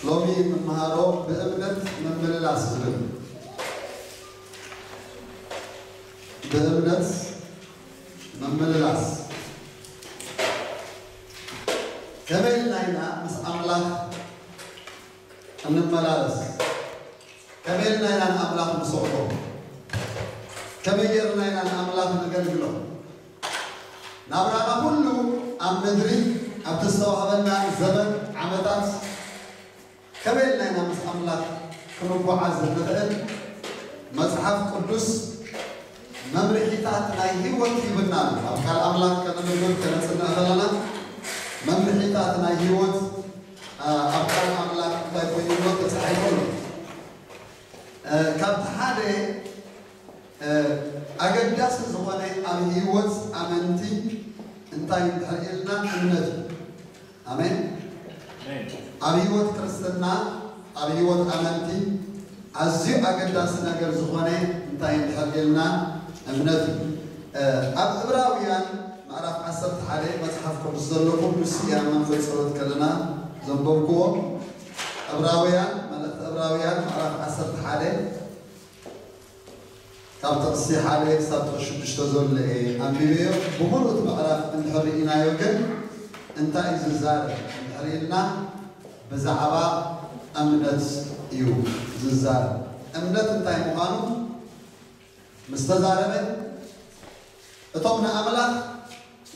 ሎሚ መምሃሮ ብእምነት ምምልላስ ዝብል። ብእምነት ምምልላስ። ከመይ ኢልና ኢና ምስ ኣምላኽ እንመላለስ? ከመይ ኢልና ኢና ንኣምላኽ ንስዕቦ? ከመይ ጌርና ኢና ንኣምላኽ ነገልግሎ? ናብራና ኩሉ ኣብ ምድሪ ኣብቲ ዝተዋህበና ዘበን ዓመታት ከመይ ኢልና ኢና ምስ ኣምላኽ ክንጓዓዝ እንኽእል? መጽሓፍ ቅዱስ መምርሒታት ናይ ህይወት ሂብና ኣሎ። ኣብ ቃል ኣምላኽ ከነንብብ ከነጽንዕ ከለና መምርሒታት ናይ ህይወት ኣብ ቃል ኣምላኽ እንታይ ኮይኑ ኣሎ ተጻሒፉ ኣሎ። ካብቲ ሓደ ኣገዳሲ ዝኾነ ኣብ ህይወት ኣመንቲ እንታይ እንድሕር ኢልና እምነት እዩ። ኣሜን። ኣብ ህይወት ክርስትና ኣብ ህይወት ኣመንቲ ኣዝዩ ኣገዳሲ ነገር ዝኾነ እንታይ እንድሕር ኢልና እምነት እዩ። ኣብ ዕብራውያን ምዕራፍ ዓሰርተ ሓደ መጽሓፍ ቅዱስ ዘሎ ኩሉ ስያመን ጸሎት ከለና ዘንበብክዎ ዕብራውያን መልእኽቲ ዕብራውያን ምዕራፍ ዓሰርተ ሓደ ካብ ጥቕሲ ሓደ ክሳብ ጥቕሲ ሽዱሽተ ዘሎ እየ ኣንቢበዮ። ብምሉእ እቲ ምዕራፍ እንድሕር ርኢናዮ ግን እንታይ እዩ ዝዛረብ እንድሕር ኢልና ብዛዕባ እምነት እዩ ዝዛረብ። እምነት እንታይ ምዃኑ ምስ ተዛረበ እቶም ንኣምላኽ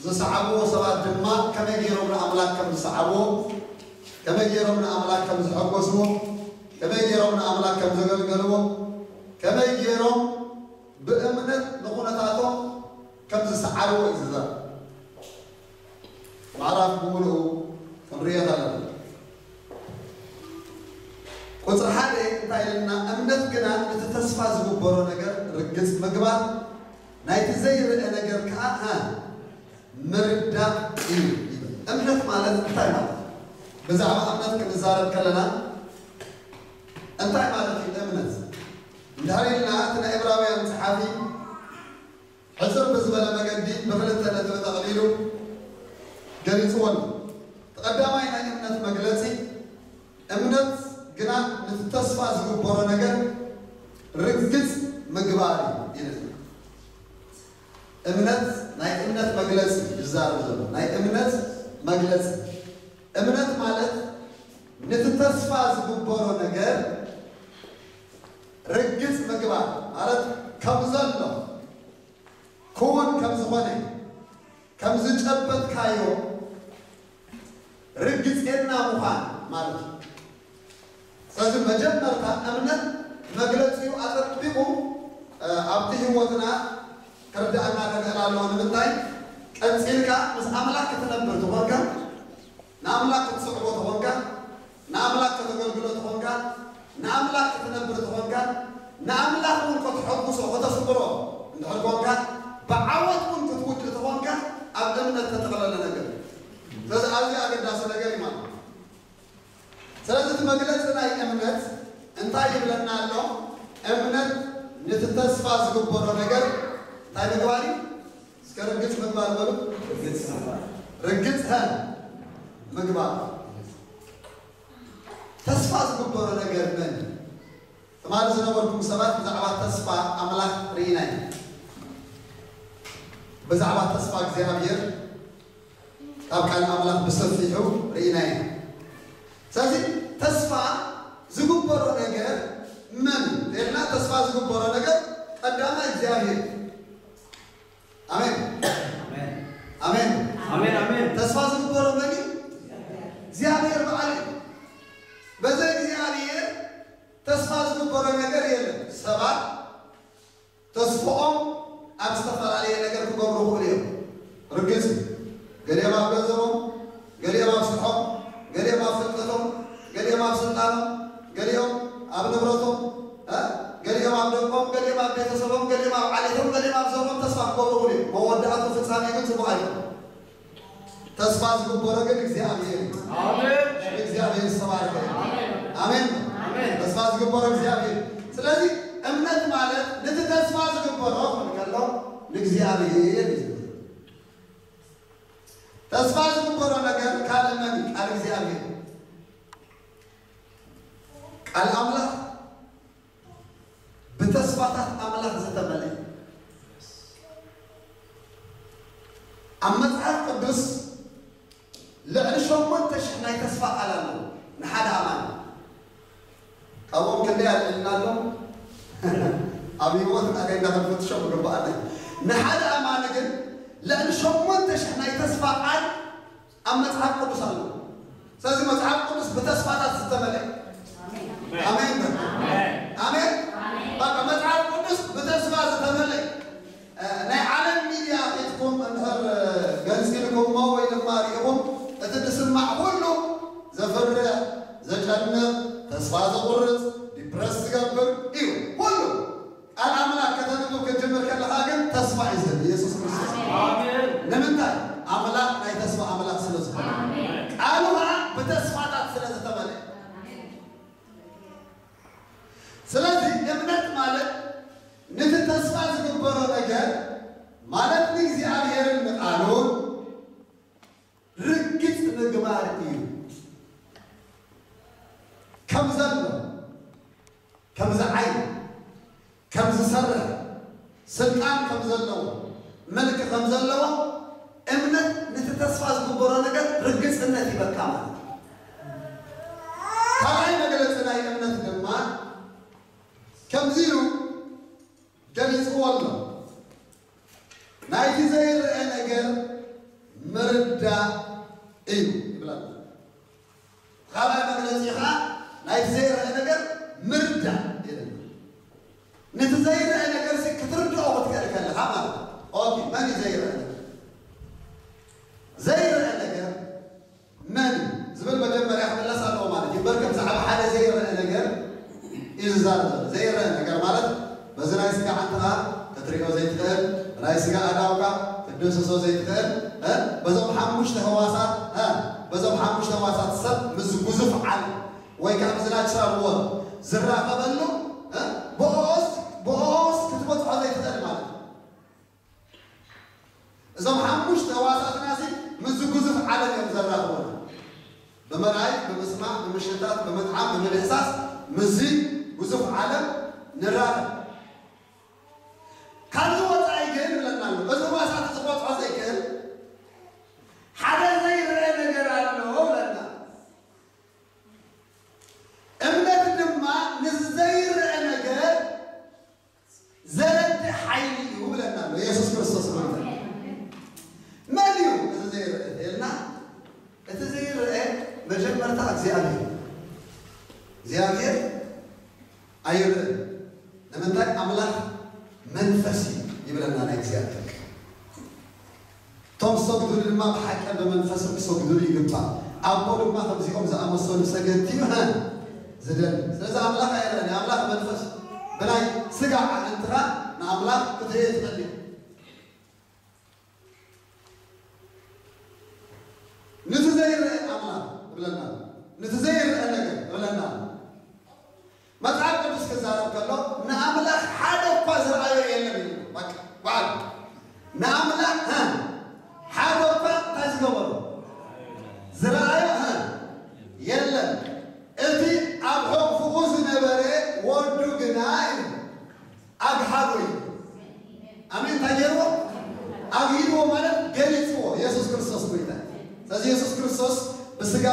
ዝሰዓብዎ ሰባት ድማ ከመይ ገይሮም ንኣምላኽ ከም ዝሰዓብዎ፣ ከመይ ገይሮም ንኣምላኽ ከም ዝሐጎስዎ፣ ከመይ ገይሮም ንኣምላኽ ከም ዘገልገልዎ፣ ከመይ ገይሮም ብእምነት ንኹነታቶም ከም ዝሰዓርዎ እዩ ዝዛረብ። ምዕራፍ ብምሉኡ ክንርእዮ ከለና ቁፅሪ ሓደ እንታይ ኢልና? እምነት ግና ነቲ ተስፋ ዝግበሮ ነገር ርግፅ ምግባር ናይቲ ዘይርአ ነገር ከዓ እ ምርዳእ እዩ ይብል። እምነት ማለት እንታይ ማለት እዩ? ብዛዕባ እምነት ክንዛረብ ከለና እንታይ ማለት እዩ እምነት? እንድሕር ኢልና እቲ ናይ ዕብራውያን ጸሓፊ ሕጽር ብዝበለ መገዲ ብኽልተ ነጥቢ ጠቕሊሉ ገሊጽዎ ኣሎ። እቲ ቀዳማይ ናይ እምነት መግለጺ፣ እምነት ግና ነቲ ተስፋ ዝግበሮ ነገር ርግጽ ምግባር እዩ ይብል። እምነት ናይ እምነት መግለጺ ይዛረብ ዘሎ ናይ እምነት መግለጺ። እምነት ማለት ነቲ ተስፋ ዝግበሮ ነገር ርግጽ ምግባር ማለት ከም ዘሎ ክውን ከም ዝኾነ ከም ዝጨበጥካዮ ርግጽና ምዃን ማለት እዩ። ስለዚ መጀመርታ እምነት መግለጺኡ ኣጸቢቑ ኣብቲ ህይወትና ክርዳእና ክኽእል ኣለዎ። ንምንታይ? ቀጺልካ ምስ ኣምላኽ ክትነብር ተኾንካ፣ ንኣምላኽ ክትስዕቦ ተኾንካ፣ ንኣምላኽ ከተገልግሎ ተኾንካ፣ ንኣምላኽ ክትነብር ተኾንካ፣ ንኣምላኽ እውን ከተሐጉሶ ከተስምሮ እንድሕር ኮንካ፣ ብዓወት እውን ክትውድእ ተኾንካ ኣብ እምነት ተጠቕለለ ነገር እዩ። ስለዚ ኣዝዩ ኣገዳሲ ነገር እዩ ማለት እዩ። ስለዚ እቲ መግለፂ ናይ እምነት እንታይ ይብለና ኣሎ? እምነት ነቲ ተስፋ ዝግበሮ ነገር እንታይ ምግባር እዩ? እስከ ርግፅ ምግባር በሉ። ርግፅ ርግፅ ሀ ምግባር። ተስፋ ዝግበሮ ነገር ምን? ትማሊ ዝነበርኩም ሰባት ብዛዕባ ተስፋ ኣምላኽ ርኢና ኢና። ብዛዕባ ተስፋ እግዚኣብሔር ካብ ቃል ኣምላኽ ብሰፊሑ ርኢና ኢና። ስለዚ ተስፋ ዝግበሮ ነገር መን ኢልና? ተስፋ ዝግበሮ ነገር ቀዳማይ እግዚኣብሔር። ኣሜን። ኣሜን። ኣሜን። ተስፋ ዝግበሮ መን እዩ? እግዚኣብሔር በዓል እዩ። በዘይ እግዚኣብሔር ተስፋ ዝግበሮ ነገር የለን። ሰባት ተስፍኦም ኣብ ዝተፈላለየ ነገር ክገብሩ ይኽእሉ እዮም። ርግጽ እዩ። ገሊኦም ኣብ ገንዘቦም፣ ገሊኦም ኣብ ስርሖም፣ ገሊኦም ኣብ ፍልጠቶም፣ ገሊኦም ኣብ ስልጣኖም፣ ገሊኦም ኣብ ንብረቶም፣ እ? ገሊኦም ኣብ ደቆም፣ ገሊኦም ኣብ ቤተሰቦም፣ ገሊኦም ኣብ ዓሌቶም፣ ገሊኦም ኣብ ዞቦም ተስፋ ክገብሩ ይኽእሉ እዮም። መወዳእቱ ፍጻሜ ግን ጽቡቕ ኣይኮነን። ተስፋ ዝግበሮ ግን እግዚኣብሔር እዩ። ኣሜን። ሽም እግዚኣብሔር ዝተባረከ እዩ። ኣሜን። ኣሜን። ኣሜን። ተስፋ ዝግበሮ እግዚኣብሔር። ስለዚ እምነት ማለት ነቲ ተስፋ ዝግበሮ ክብል ከሎ ንእግዚኣብሔር እዩ። ተስፋ ዝግበሮ ነገር ካልእ መን እዩ? ቃል እግዚኣብሔር። ቃል ኣምላኽ ብተስፋታት ኣምላኽ ዝተመልአ እዩ። ኣብ መጽሓፍ ቅዱስ ልዕሊ ሸሞንተ ሽሕ ናይ ተስፋ ቃል ኣሎ ንሓደ ኣማኒ። ካብኦም ክንደይ ኣልዕልና ኣሎ? ኣብ ህይወትና ከይና ክንፍትሾ ክግብኣና እዩ። ንሓደ ኣማኒ ግን ልዕሊ ሸሞንተ ሽሕ ናይ ተስፋ ቃል ኣብ መጽሓፍ ቅዱስ ኣሎ። ስለዚ መጽሓፍ ቅዱስ ብተስፋታት ዝተመልአ። ኣሜን በል። ኣሜን። በቃ መጽሓፍ ቅዱስ ብተስፋ ዝተመልአ። እ፣ ናይ ዓለም ሚድያ ሒዝኩም እንድሕር፣ እ፣ ገንጺልኩሞ ወይ ድማ ርኢኹም፣ እቲ ዝስማዕ ኩሉ ዘፍርሕ፣ ዘጨንቕ፣ ተስፋ ዘቑርጽ፣ ዲፕረስ ዝገብር እዩ። ኩሉ ቃል ኣምላኽ ከተንብብ ክትጅምር ከለኻ ግን ተስፋ እዩ ዝህብ ኢየሱስ ክርስቶስ። ኣሜን። ንምንታይ? ኣምላኽ ናይ ተስፋ ኣምላኽ ስለ ዝኾነ። ኣሜን። ቃሉ ኸዓ ብተስፋታት ስለ ዝተመልአ። ስለዚ እምነት ማለት ነቲ ተስፋ ዝግበሮ ነገር ማለት ንእግዚኣብሔርን ንቃሉን ርግጽ ምግባር እዩ። ከም ዘሎ፣ ከም ዝዓይ፣ ከም ዝሰርሕ፣ ስልጣን ከም ዘለዎ፣ መልክ ከም ዘለዎ እምነት ነቲ ተስፋ ዝግበሮ ነገር ርግጽነት ይበካ ማለት እዩ። ካልኣይ መግለጺ ናይ እምነት ድማ ከምዚ ኢሉ ገሊጽዎ ኣሎ። ናይቲ ዘይረአ ነገር ምርዳእ እዩ ይብለና። ካልኣይ መግለጺ ኸዓ ናይቲ ዘይረአ ነገር ምርዳእ ይብለና። ነቲ ዘይረአ ነገር ሲ ክትርድኦ ክትክእል ከለኻ ማለት እዩ። ኦኬ፣ መን እዩ ዘይረአ ነገር? ዘይረአ ነገር መን ዝብል መጀመርያ ክምለስ ኣለዎ ማለት እዩ። እምበር ከም ብዛዕባ ሓደ ዘይረአ ነገር እዩ ዝዛረብ ዘሎ። ዘይረአ ነገር ማለት በዚ ናይ ስጋ ዓንትኻ ክትሪኦ ዘይትኽእል፣ ናይ ስጋ ኣእዳውካ ክትድህስሶ ዘይትኽእል፣ እ፣ በዞም ሓሙሽተ ህዋሳት፣ እ፣ በዞም ሓሙሽተ ህዋሳት ሰብ ምስ ግዙፍ ዓለም ወይ ከዓ ምስ ናቹራል ወርልድ ዝራኸበሉ፣ እ፣ ብኦስ፣ ብኦስ ክትበጽሖ ዘይትኽእል ማለት እዩ። እዞም ሓሙሽተ ህዋሳትና እዚ ምስዚ ግዙፍ ዓለም እዮም ዘራኽቡና። ብምርኣይ፣ ብምስማዕ፣ ብምሽታት፣ ብምጥዓም፣ ብምድህሳስ ምስዚ ግዙፍ ዓለም ንራኸብ። ካብዚ ወፃኢ ግን ይብለና ኣሎ። እዚ ህዋሳት እዚ ክበፅሖ ዘይክእል ሓደ ዘይረአ ነገር ኣሎ ይብለና። እምነት ድማ ንዘይረአ ነገር ዘረድእ ሓይሊ እዩ ብለና ኣሎ የሱስ ክርስቶስ። ማለት መን እዩ እዚ ዘይረአ ኢልና? እቲ ዘይረአ መጀመርታ እግዚኣብሔር። እግዚኣብሔር ኣይረአን። ንምንታይ? ኣምላኽ መንፈስ እዩ ይብለና ናይ እግዚኣብሔር። እቶም ዝሰግዱሉ ድማ ብሓቅን ብመንፈስን ክሰግዱሉ ይግባእ። ኣቦ ድማ ከምዚኦም ዝኣመሰሉ ሰገድቲ እዩ፣ ሀ፣ ዝደሊ። ስለዚ ኣምላኽ ኣይረአን እዩ። ኣምላኽ መንፈስ እዩ። ብናይ ስጋ ኣዕንትኻ ንኣምላኽ ክትርእዮ ትኽእል ኢኻ። ነቲ ዘይረአ ኣምላኽ እብለና፣ ነቲ ዘይረአ ነገር እብለና። መጽሓፍ ቅዱስ ክዛረብ ከሎ ንኣምላኽ ሓደ እኳ ዝረኣዮ የለን እዩ። በቃ በዓል ንኣምላኽ፣ እ፣ ሓደ እኳ እንታይ ዝገበሮ? ዝረኣዮ፣ እ፣ የለን። እቲ ኣብ ሕቑፍኡ ዝነበረ ወዱ ግና እዩ ኣግሃዶ እዩ። ኣሜን። እንታይ ገይርዎ? ኣግሂድዎ ማለት ገሊጽዎ። የሱስ ክርስቶስ ጎይታ። ስለዚ የሱስ ክርስቶስ ብስጋ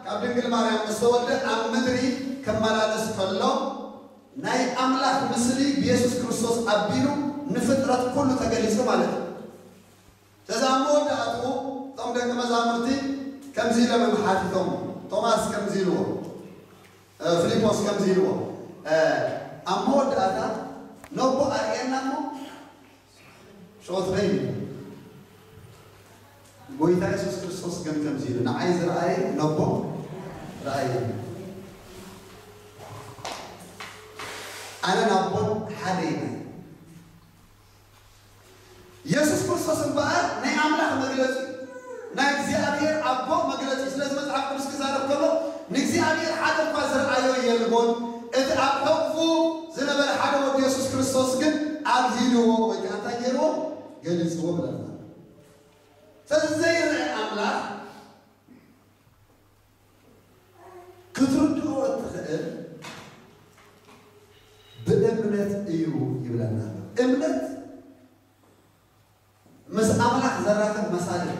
ካብ ድንግል ማርያም ምስ ተወልደ ኣብ ምድሪ ክመላለስ ከሎ ናይ ኣምላኽ ምስሊ ብየሱስ ክርስቶስ ኣቢሉ ንፍጥረት ኩሉ ተገሊጹ ማለት እዩ። ስለዚ ኣብ መወዳእትኡ እቶም ደቂ መዛሙርቲ ከምዚ ኢሎም እዮም ሓቲቶም። ቶማስ ከምዚ ኢልዎ፣ እ፣ ፊልጶስ ከምዚ ኢልዎ፣ እ፣ ኣብ መወዳእታ ነቦ ኣርእየና እሞ ሸወት በይኑ። ጎይታ የሱስ ክርስቶስ ግን ከምዚ ኢሉ፣ ንዓይ ዝረኣየ ነቦ ረኣየ። ኣነ ናቦን ሓደ ኢና። የሱስ ክርስቶስ እምበኣር ናይ ኣምላኽ መግለጺ እዩ። ናይ እግዚኣብሔር ኣቦ መግለጺ እዩ። ስለዚ መጽሓፍ ቅዱስ ክዛረብ ከሎ ንእግዚኣብሔር ሓደ እኳ ዝረኣዮ የልቦን። እቲ ኣብ ሕቕፉ ዝነበረ ሓደ ወዲ የሱስ ክርስቶስ ግን ኣብሂልዎ ወይ ከዓ እንታይ ገይርዎ? ገሊጽዎ ብለና። ስለዚ ዘይረአ ኣምላኽ ክትርድኦ እትኽእል እምነት እዩ ይብለና ኣሎ። እምነት ምስ ኣምላኽ ዘራኽብ መሳልል፣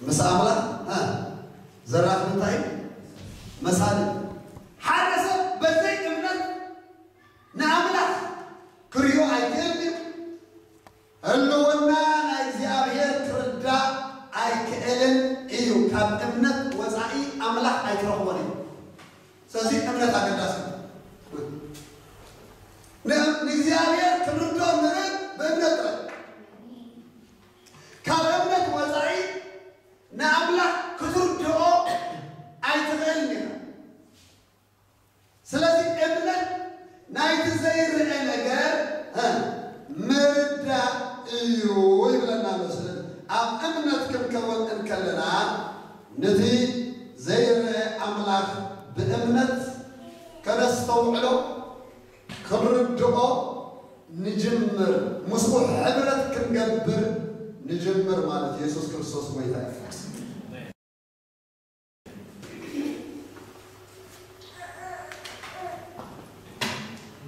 ምስ ኣምላኽ፣ እ፣ ዘራኽብ እንታይ እዩ? መሳልል። ሓደ ሰብ በዘይ እምነት ንኣምላኽ ክርእዮ ኣይክእልን እዩ። ህልውና ናይ እግዚኣብሔር ክርዳእ ኣይክእልን እዩ። ካብ እምነት ወጻኢ ኣምላኽ ኣይትረኽቦን እዩ። ስለዚ እምነት ኣገዳሲ እዩ። ን-፣ ንእግዚኣብሔር ክንርድኦ ንኽእል ብእምነት ጥራይ። ካብ እምነት ወጻኢ ንኣምላኽ ክትርድኦ ኣይትኽእልን ኢኻ። ስለዚ እምነት ናይቲ ዘይርአ ነገር፣ እ፣ ምርዳእ እዩ ይብለና ኣሎ። ስለዚ ኣብ እምነት ክንከውን እንከለና ነቲ ዘይርአ ኣምላኽ ብእምነት ከነስተውዕሎ፣ ክንርድኦ ንጅምር፣ ምስኡ ሕብረት ክንገብር ንጅምር ማለት እዩ። የሱስ ክርስቶስ ጎይታ እዩ።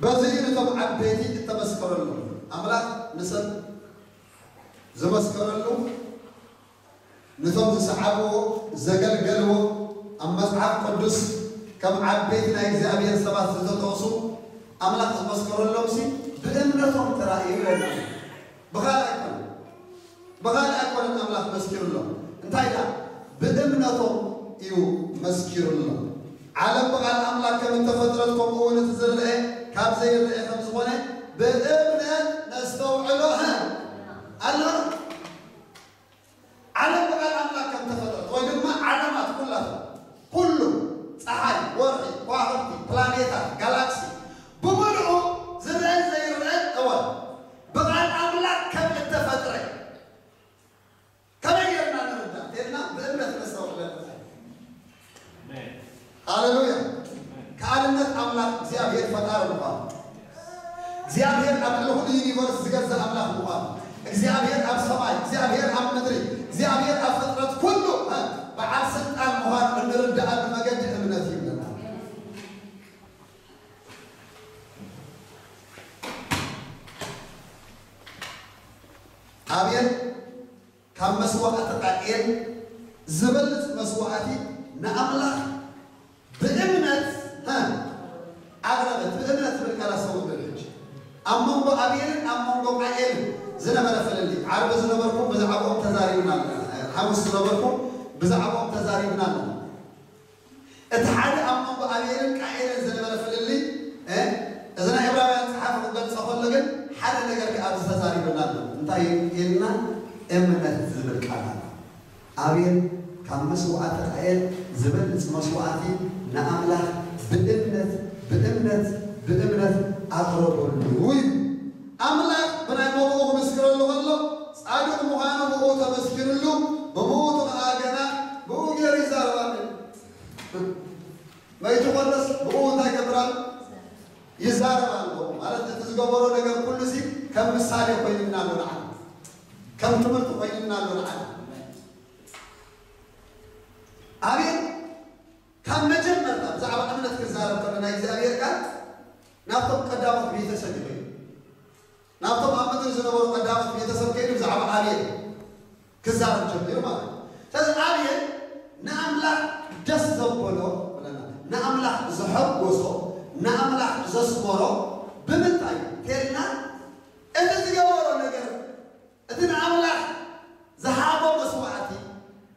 በዚ እዩ ነቶም ዓበይቲ እተመስከረሎም። ኣምላኽ ንሰብ ዝመስከረሉ፣ ነቶም ዝሰዓብዎ፣ ዘገልገልዎ፣ ኣብ መጽሓፍ ቅዱስ ከም ዓበይቲ ናይ እግዚኣብሔር ሰባት ዝተጠቕሱ፣ ኣምላኽ ዝመስከረሎምሲ ብእምነቶም ጥራይ እዩ ይብለና። ብኻልእ ኣይኮነን። ብኻልእ ኣይኮነን ኣምላኽ መስኪሩሎም። እንታይ ኢላ? ብእምነቶም እዩ መስኪሩሎም። ዓለም ብቓል ኣምላኽ ከም እተፈጥረት፣ ከምኡ እውን እቲ ዝረአ ካብ ዘይረአ ከም ዝኾነ ብእምነት ነስተውዕሎ፣ ሀ፣ ኣሎ። ዓለም ብቓል ኣምላኽ ከም ተፈጥረት፣ ወይ ድማ ዓለማት ኩላተን፣ ኩሉ፣ ጸሓይ፣ ወርሒ፣ ከዋኽብቲ፣ ፕላኔታት፣ ጋላክሲ፣ ብምሉኡ ዝረአን ዘይረአን፣ እወ፣ ብቓል ኣምላኽ ከም እተፈጥረ ከመይ ጌርና ንርዳእ? ኢልና ብእምነት ነስተውዕሎ። ኣሜን። ሃሌሉያ። ኣሜን። ከኣልነት ኣምላኽ እግዚኣብሔር ፈጣሪ ምዃኑ፣ እግዚኣብሔር ኣብ ልዕሊ ኩሉ ዩኒቨርስ ዝገዝእ ኣምላኽ ምዃኑ፣ እግዚኣብሔር ኣብ ሰማይ፣ እግዚኣብሔር ኣብ ምድሪ፣ እግዚኣብሔር ኣብ ፍጥረት ኩሉ፣ እ፣ በዓል ስልጣን ምዃኑ እንርዳኣሉ መገዲ እምነት ይብለና። ኣቤል ካብ መስዋእቲ ቃኤል ዝበልጽ መስዋእቲ ንኣምላኽ ብእምነት፣ እ፣ ኣቕረበት። ብእምነት ዝብል ቃል ኣስተውዕሉ ሕጂ። ኣብ መንጎ ኣቤልን ኣብ መንጎ ቃኤልን ዝነበረ ፍልልይ፣ ዓርቢ ዝነበርኩም ብዛዕባኦም ተዛሪብና ኣለና። ሓሙስ ዝነበርኩም ብዛዕባኦም ተዛሪብና ኣለና። እቲ ሓደ ኣብ መንጎ ኣቤልን ቃኤልን ዝነበረ ፍልልይ፣ እ፣ እዚ ናይ ዕብራውያን ጸሓፊ ክገልጾ ከሎ ግን ሓደ ነገር ከኣ ኣብዚ ተዛሪብና ኣሎ። እንታይ ኢልና? እምነት ዝብል ቃል ኣሎ። ኣቤል ካብ መስዋእቲ ቃኤል ዝበልጽ መስዋእቲ ንኣምላኽ ብእምነት፣ ብእምነት፣ ብእምነት ኣቕረበሉ እዩ። ኣምላኽ ብናይ መብኡ ክምስክረሉ ከሎ፣ ጻድቕ ምዃኑ ብኡ ተመስኪሩሉ፣ ብሞቱ ኸኣ ገና ብኡ ገይሩ ይዛረብ ኣሎ። መይቱ ከሎስ ብኡ እንታይ ይገብር ኣሎ? ይዛረብ ኣሎ። ማለት እቲ ዝገበሮ ነገር ኩሉ ሲ ከም ምሳሌ ኮይንና ኣሎ ንዓና። ከም ትምህርቲ ኮይንና ኣሎ ንዓና። ኣቤል ካብ መጀመርታ ብዛዕባ እምነት ክዛረብ ከሎ ናይ እግዚኣብሔር ቃል ናብቶም ቀዳሞት ቤተሰብ እዩ ከይዱ። ናብቶም ኣብ ምድሪ ዝነበሩ ቀዳሞት ቤተሰብ ከይዱ ብዛዕባ ኣቤል ክዛረብ ጀሚሩ ማለት እዩ። ስለዚ ኣቤል ንኣምላኽ ደስ ዘበሎ ብለና፣ ንኣምላኽ ዘሐጎሶ፣ ንኣምላኽ ዘስመሮ ብምንታይ እዩ? ተልና እቲ ዝገበሮ ነገር፣ እቲ ንኣምላኽ ዝሃቦ መስዋዕቲ፣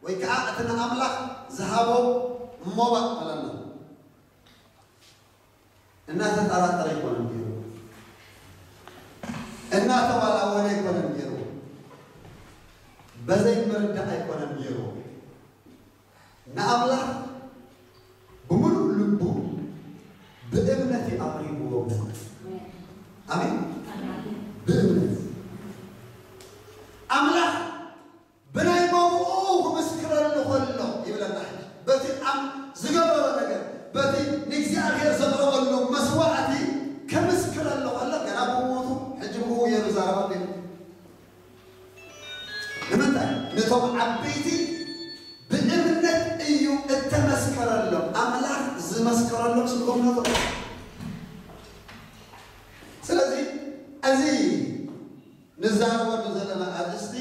ወይ ከዓ እቲ ንኣምላኽ ዝሃቦ ሞባእ በለና። እናተጠራጠረ ኣይኮነን ገይሩ፣ እናተዋላወለ ኣይኮነን ገይሩ፣ በዘይ ምርዳእ ኣይኮነን ገይሩ። ንኣምላኽ ብምሉእ ልቡ ብእምነት እዩ ኣቕሪብዎ። ኣሜን። ብእምነት ኣምላኽ ብናይ መብኡ ክምስክረሉ ከሎ ይብለና። ሕጂ በቲ ኣብ ዝገበሮ ነገር፣ በቲ ንእግዚኣብሔር ዘቕረበሉ መስዋዕቲ ክምስክረሉ ከሎ፣ ገና ብሞቱ ሕጂ ብኡ ገይሩ ዛረባ ኣሎ። ንምንታይ? ነቶም ዓበይቲ ብእምነት እዩ እተመስከረሎም። ኣምላኽ ዝመስከረሎም ስለ እምነቶም። ንዛረበሉ ዘለና ኣርእስቲ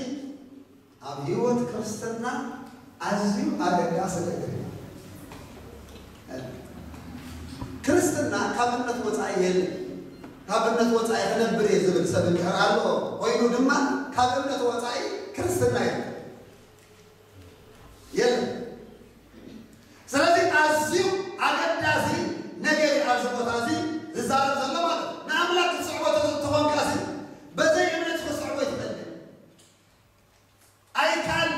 ኣብ ህይወት ክርስትና ኣዝዩ ኣገዳሲ ነገር እዩ። ክርስትና ካብ እምነት ወፃኢ የለን። ካብ እምነት ወፃኢ ክነብር እየ ዝብል ሰብ እንድሕር ኣሎ ኮይኑ ድማ ካብ እምነት ወፃኢ ክርስትና የለን። የለን። ስለዚ ኣዝዩ ኣገዳሲ ነገር እዩ ኣብዚ ቦታ እዚ ዝዛረብ ዘሎ ማለት እዩ። ንኣምላክ ክትስዕቦ ተኾንካ እዚ በዘይ እምነት ክትስዕቦ ይትኽእል ኣይካል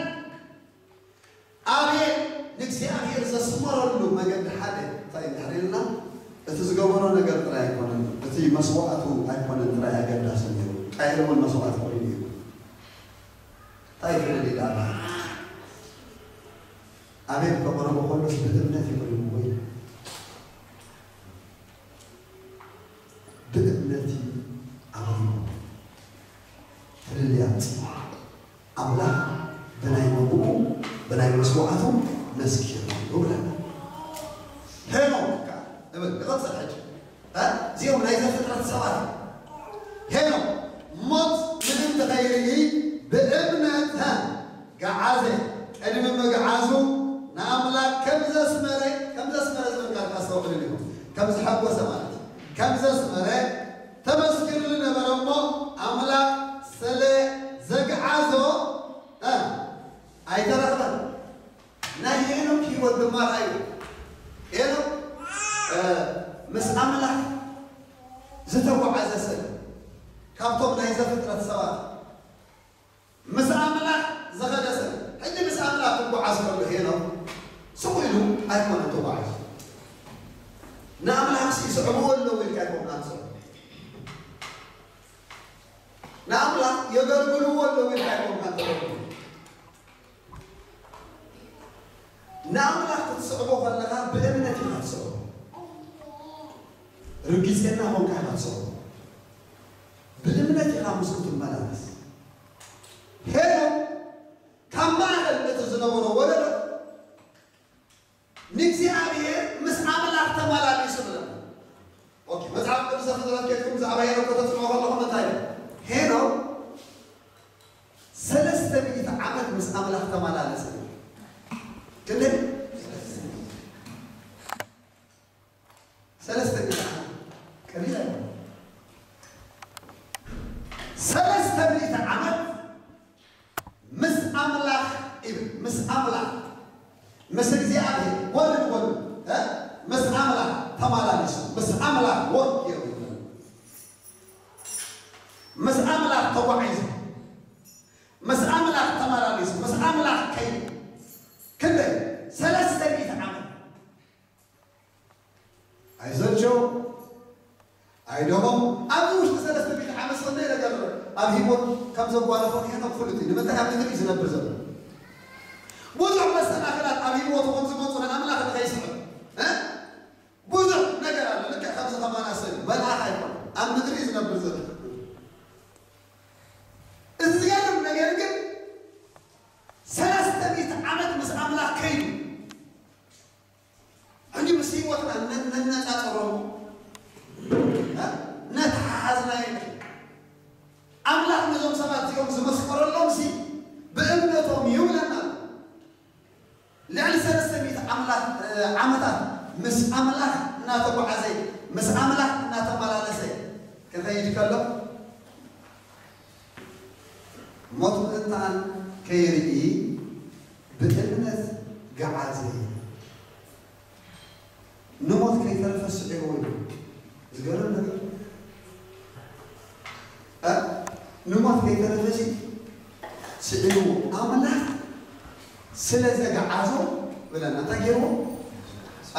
ኣቤል ንእግዚኣብሔር ዘስመረሉ መገዲ ሓደ እንታይ እንዳሕሪልና እቲ ዝገበሮ ነገር ጥራይ ኣይኮነን፣ እቲ መስዋዕቱ ኣይኮነን ጥራይ ኣገዳሲ ነይሩ። ቃየል እውን መስዋዕት ኮይኑ እዩ። እንታይ ይፍረድ ኢላ ኣላ? ኣቤል ከቕርቦ ከሎስ ብእምነት ይቕርብዎ ኢላ። ብእምነት እዩ ኣቕሪቡ። ፍልልይ ኣምፂኡ። ኣምላኽ ብናይ መብኡ ብናይ መስዋዕቱ መስኪሩ ይብለና። ሄኖክ ከኣ እብል ይቐፅል ሕጂ። እ? እዚኦም ናይ ዘፍጥረት ሰባት እዮም። ሄኖክ ሞት ምንም ተኸይርኢ ብእምነት እ? ገዓዘ። ቅድሚ ምግዓዙ ንኣምላክ ከም ዘስመረ፣ ከም ዘስመረ ዝብል ቃል ካስተውዕሉ ኢኹም። ከም ዝሐጎሰ ማለት እዩ። ከም ዘስመረ ተመስኪሩሉ ነበረ እሞ ኣምላክ ስለ ዘግዓዞ እ? ኣይተረኽበን። ናይ ሄኖክ ህይወት ድማ ርኣዩ። ሄኖክ እ፣ ምስ ኣምላኽ ዝተጓዓዘ ሰብ ካብቶም ናይ ዘፍጥረት ሰባት ምስ ኣምላኽ ዝኸደ ሰብ። ሕጂ ምስ ኣምላኽ ክጓዓዝ ከሎ ሄኖክ ስቕ ኢሉ ኣይኮነን ተጓዒዙ። ንኣምላኽ ሲ ይስዕብዎ ኣለዉ ኢልካ ኣይኮንካ ትስዕቦ። ንኣምላኽ የገልግልዎ ኣለዉ ኢልካ ኣይኮንካ ትስዕቦ። ንኣምላኽ ክትስዕቦ ከለኻ ብእምነት ኢኻ ትስዕቦ። ርግፀና ኮንካ ኢኻ ትስዕቦ። ብእምነት ኢኻ ምስኡ ትመላለስ። ሄኖክ ካብ ማእኸል እቲ ዝነበሮ ወለዶ ንእግዚኣብሔር ምስ ኣምላኽ ተመላሊሱ ብለና። ኦኬ፣ መጽሓፍ ቅዱስ ዘፍጥረት ኬድኩም ብዛዕባ ሄኖክ ከተጽንዑ ከለኹም እንታይ እዩ? ሄኖክ ሰለስተ ሚእቲ ዓመት ምስ ኣምላኽ ተመላለሰ። ክንደይ? ሰለስተ ሚእቲ ዓመት። ቀሊል ኣይኮነን። ሰለስተ ሚእቲ ዓመት ምስ ኣምላኽ ይብል፣ ምስ ኣምላኽ፣ ምስ እግዚኣብሔር፣ ጎኒ ንጎኒ፣ እ? ምስ ኣምላኽ ተመላሊሱ፣ ምስ ኣምላኽ ወርቅ ይብል፣ ምስ ኣምላኽ ተጓዒዙ፣ ምስ ኣምላኽ ተመላሊሱ፣ ምስ ኣምላኽ ከይዱ፣ ክንደይ? ሰለስተ ሚእቲ ዓመት። ኣይሰልቸው፣ ኣይደኸሙ። ኣብዚ ውሽጢ ሰለስተ ሚእቲ ዓመት ሰናይ ነገር ኣብ ህይወት ከም ዘጓነፎ ሄኖክ ፍሉጥ እዩ። ንምንታይ? ኣብ ምድሪ እዩ ዝነብር ዘሎ። ብዙሕ መሰናኽላት ኣብ ህይወቱ ከም ዝመፁ ንኣምላኽ ንኸይስዕብ፣ እ? ብዙሕ ነገር ኣሎ። ልክዕ ከምዚ ከማና ሰብ እዩ። መልኣኽ ኣይኮነን። ኣብ ምድሪ እዩ ዝነብር ዘሎ። እዚ ዝገርም ነገር ግን ሰለስተ ሚእቲ ዓመት ምስ ኣምላኽ ከይዱ ሕጂ ምስ ህይወትና ነ-፣ ነነጻጽሮ፣ እ? ነተሓሓዝናዮ። ኣምላኽ ነዞም ሰባት እዚኦም ዝመስከረሎም ሲ ብእምነቶም ይብለና። ልዕሊ ሰለስተ ሚእቲ ኣምላኽ፣ እ፣ ዓመታት ምስ ኣምላኽ እናተጓዓዘ፣ ምስ ኣምላኽ እናተመላለሰ ክኸይድ ከሎ ሞት ምእንታን ከይርኢ ብእምነት ገዓዘ። ንሞት ከይተረፈ ስዒርዎ እዩ። ዝገርም ነገር። እ? ንሞት ከይተረፈ ሲ-፣ ስዒርዎ። ኣምላኽ ስለ ዘግዓዞ ብለና። እንታይ ገይርዎ?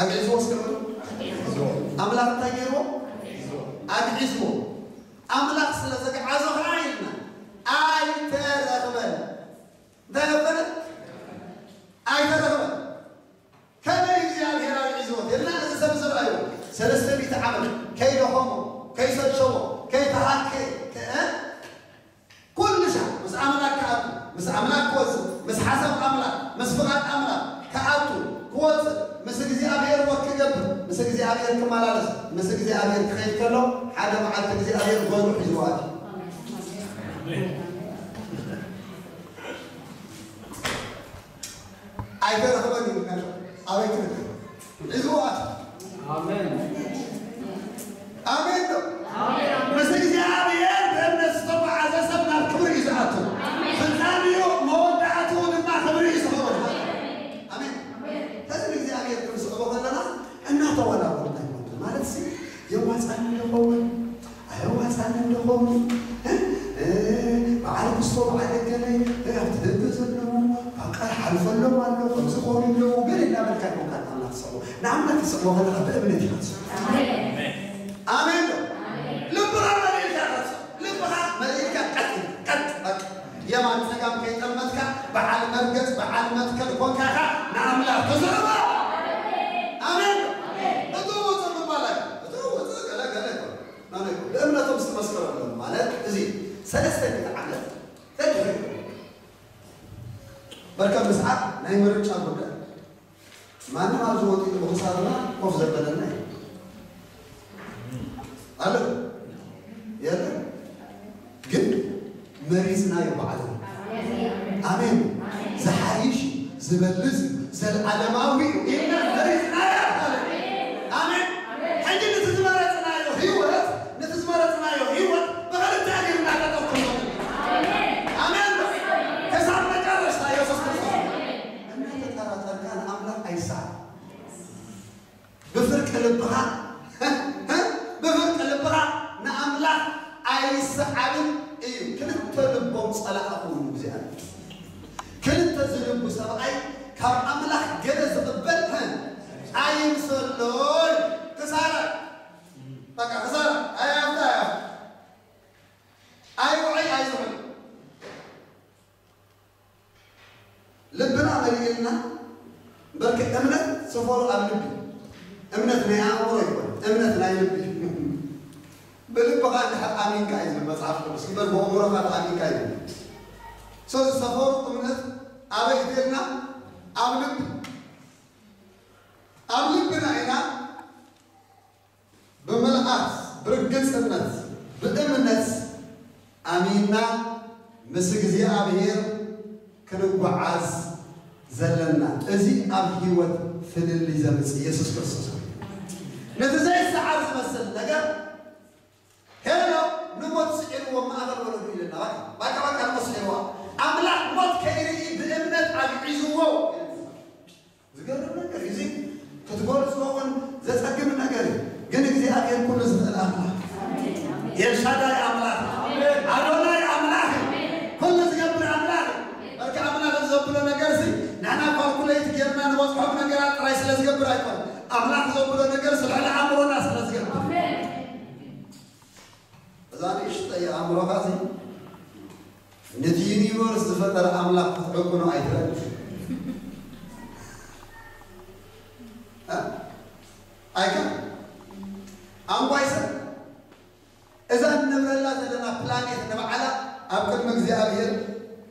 ኣግዒዝዎ እስከ በሉ። ኣምላኽ እንታይ ገይርዎ? ኣግዒዝዎ። ኣምላኽ ስለ ዘግዓዞ ኸዓ ኢልና ኣይተረኽበን። እንታይ ኣይኮነን? ኣይተረኽበን። ከመይ እግዚኣብሔር ኣግዒዝዎ? ኢልና እዚ ሰብ ዝረኣዩ ሰለስተ ሚእቲ ዓመት ከይደኸሞ፣ ከይሰልቸዎ፣ ከይተሃከየ፣ ከ-፣ ኩሉ ሻዕ ምስ ኣምላኽ ክኣቱ፣ ምስ ኣምላኽ ክወፅእ፣ ምስ ሓሳብ ኣምላኽ፣ ምስ ፍቓድ ኣምላኽ ክኣቱ፣ ክወፅእ፣ ምስ እግዚኣብሔር ወክ ክገብር፣ ምስ እግዚኣብሔር ክመላለስ፣ ምስ እግዚኣብሔር ክኸይድ ከሎ ሓደ መዓልቲ እግዚኣብሔር ጎይኑ ሒዝዎ ኣትዩ። ኣይተረኽበን እዩ። ኣበይ ትርከብ? እዚ ወኣት ኣሜን። ኣሜን ዶ? ኣሜን። ኣሜን። ምስ እግዚኣብሔር ብእምነት ዝተጓዓዘ ሰብ ናብ ክብሪ እዩ ዝኣቱ። ፍጻሜኡ መወዳእትኡ ድማ ክብሪ እዩ ዝኸውን። ኣሜን። ከዚ ንእግዚኣብሔር ክንስዕቦ ከለና እናተወላወልና ይኮንቱ ማለት ሲ የዋፃኒ እንደኸውን ኣየዋፃኒ እንደኸውን እ? እ፣ በዓል ክስቶ በዓል ገለ እ፣ ኣብቲ ደገ ዘለዉ በቃ ሓልፈሎም ኣሎ ከምዚ ክኾኑ ኣለዉ ገለ እናበልካ ይኮንካ ንኣምላኽ ትስዕቦ። ንኣምላኽ ትስዕቦ ከለኻ ብእምነት ኢኻ ትስዕቦ። ኣሜን ዶ? ልብኻ መሊእልካ ኢኻ ትስዕቦ። ልብኻ መሊእልካ ቀጥ ኢልካ፣ ቀጥ በቃ የማን ጸጋም ከይጠመትካ በዓል መርገጽ በዓል መትከል ኮንካ ኢኻ ንኣምላኽ ትስዕቦ። ኣሜን ዶ? እቲ ውፅእ ምባል ኣይኮነ። እቲ ውፅእ ገለ ገለ ኣይኮነ። ናበይ? ብእምነቶም ዝተመስከረሎም ማለት እዚ ሰለስተ ሚእቲ ዓመት ተድሕሪኡ በርከ ምስዓብ ናይ ምርጫ ጉዳይ። ማንም ኣብዚ ወጢጡ ብኽሳድና ኮፍ ዘበለና እዩ ኣሎ የለ ግን መሪፅናዮ ባዕልና። ኣሜን። ዝሓይሽ እዩ፣ ዝበልፅ እዩ፣ ዘለዓለማዊ እዩ ኢልና መሪፅናዮ። ኣሜን። ሕጂ ነቲ ዝመረፅናዮ ህይወት፣ ነቲ ዝመረፅናዮ ህይወት ብኽልተ እግርና ጠጠው ክንብል። ኣሜን። ክሳብ መጨረሽታ የሱስ ክርስቶስ እናተጠራጠርካ ንኣምላኽ ኣይሰዓብ። ብፍርቂ ልብኻ ብፍርቂ ልብኻ ንኣምላኽ ኣይሰዓብን እዩ። ክልተ ልቦም ጸላእኹ ንእግዚኣብሔር። ክልተ ዝልቡ ሰብኣይ ካብ ኣምላኽ ገለ ዝቕበል ኣይምሰሎን። ክሳራ በቃ ክሳራ ኣይኣፍታ ኣይኣፍታ ኣይውዕይ ኣይዝውዕል። ልብና መሊእልና በርክ እምነት ሰፈሩ ኣብ ልቢ እምነት ናይ ኣእምሮ ይኮን እምነት ናይ ልቢ ብልብኻ እንድሕር ኣሚንካ እዩ ዝብል መፅሓፍ ቅዱስ እምበር ብኣእምሮኻ ተኣሚንካ እዩ። ስለዚ ሰፈሩ እምነት ኣበይ እቴልና ኣብ ልቢ ኣብ ልብና ኢና ብምልኣት ብርግጽነት ብእምነት ኣሚንና ምስ እግዚኣብሔር ክንጓዓዝ ዘለና እዚ ኣብ ህይወት ፍልልይ ዘምጽእ ኢየሱስ ክርስቶስ እዩ። ነቲ ዘይሰዓር ዝመስል ነገር ሄኖክ ንሞት ስዒርዎ ማእኸል ወለዱ ኢለና ባካ ባካ ንሞት ስዒርዋ ኣምላኽ ሞት ከይርኢ ብእምነት ኣግዒዝዎ ዝገርም ነገር እዩ። እዚ ክትገልጾ እውን ዘጸግም ነገር እዩ። ግን እግዚኣብሔር ኩሉ ዝኽእል ኣምላኽ ኤልሻዳይ ኣምላኽ ኣዶናይ ኣምላኽ እዩ። ኩሉ ዝገብር ኣምላኽ እዩ። በርካ ኣምላኽ ዘብሎ ነገር ሲ ንሕና ካልኩሌት ጌርና ንበጽሖም ነገራት ጥራይ ስለ ዝገብር ኣይኮን። ኣምላኽ ዘብሎ ነገር ሲ ልዕሊ ኣእምሮና ስለ ዝገብር እዛ ንእሽተይ ኣእምሮኻ ሲ ነቲ ዩኒቨርስ ዝፈጠረ ኣምላኽ ክትዕቅኖ ኣይትኽእል ኣይከ ኣንኳይ ሰብ እዛ እንነብረላ ዘለና ፕላኔት ንባዕላ ኣብ ቅድሚ እግዚኣብሔር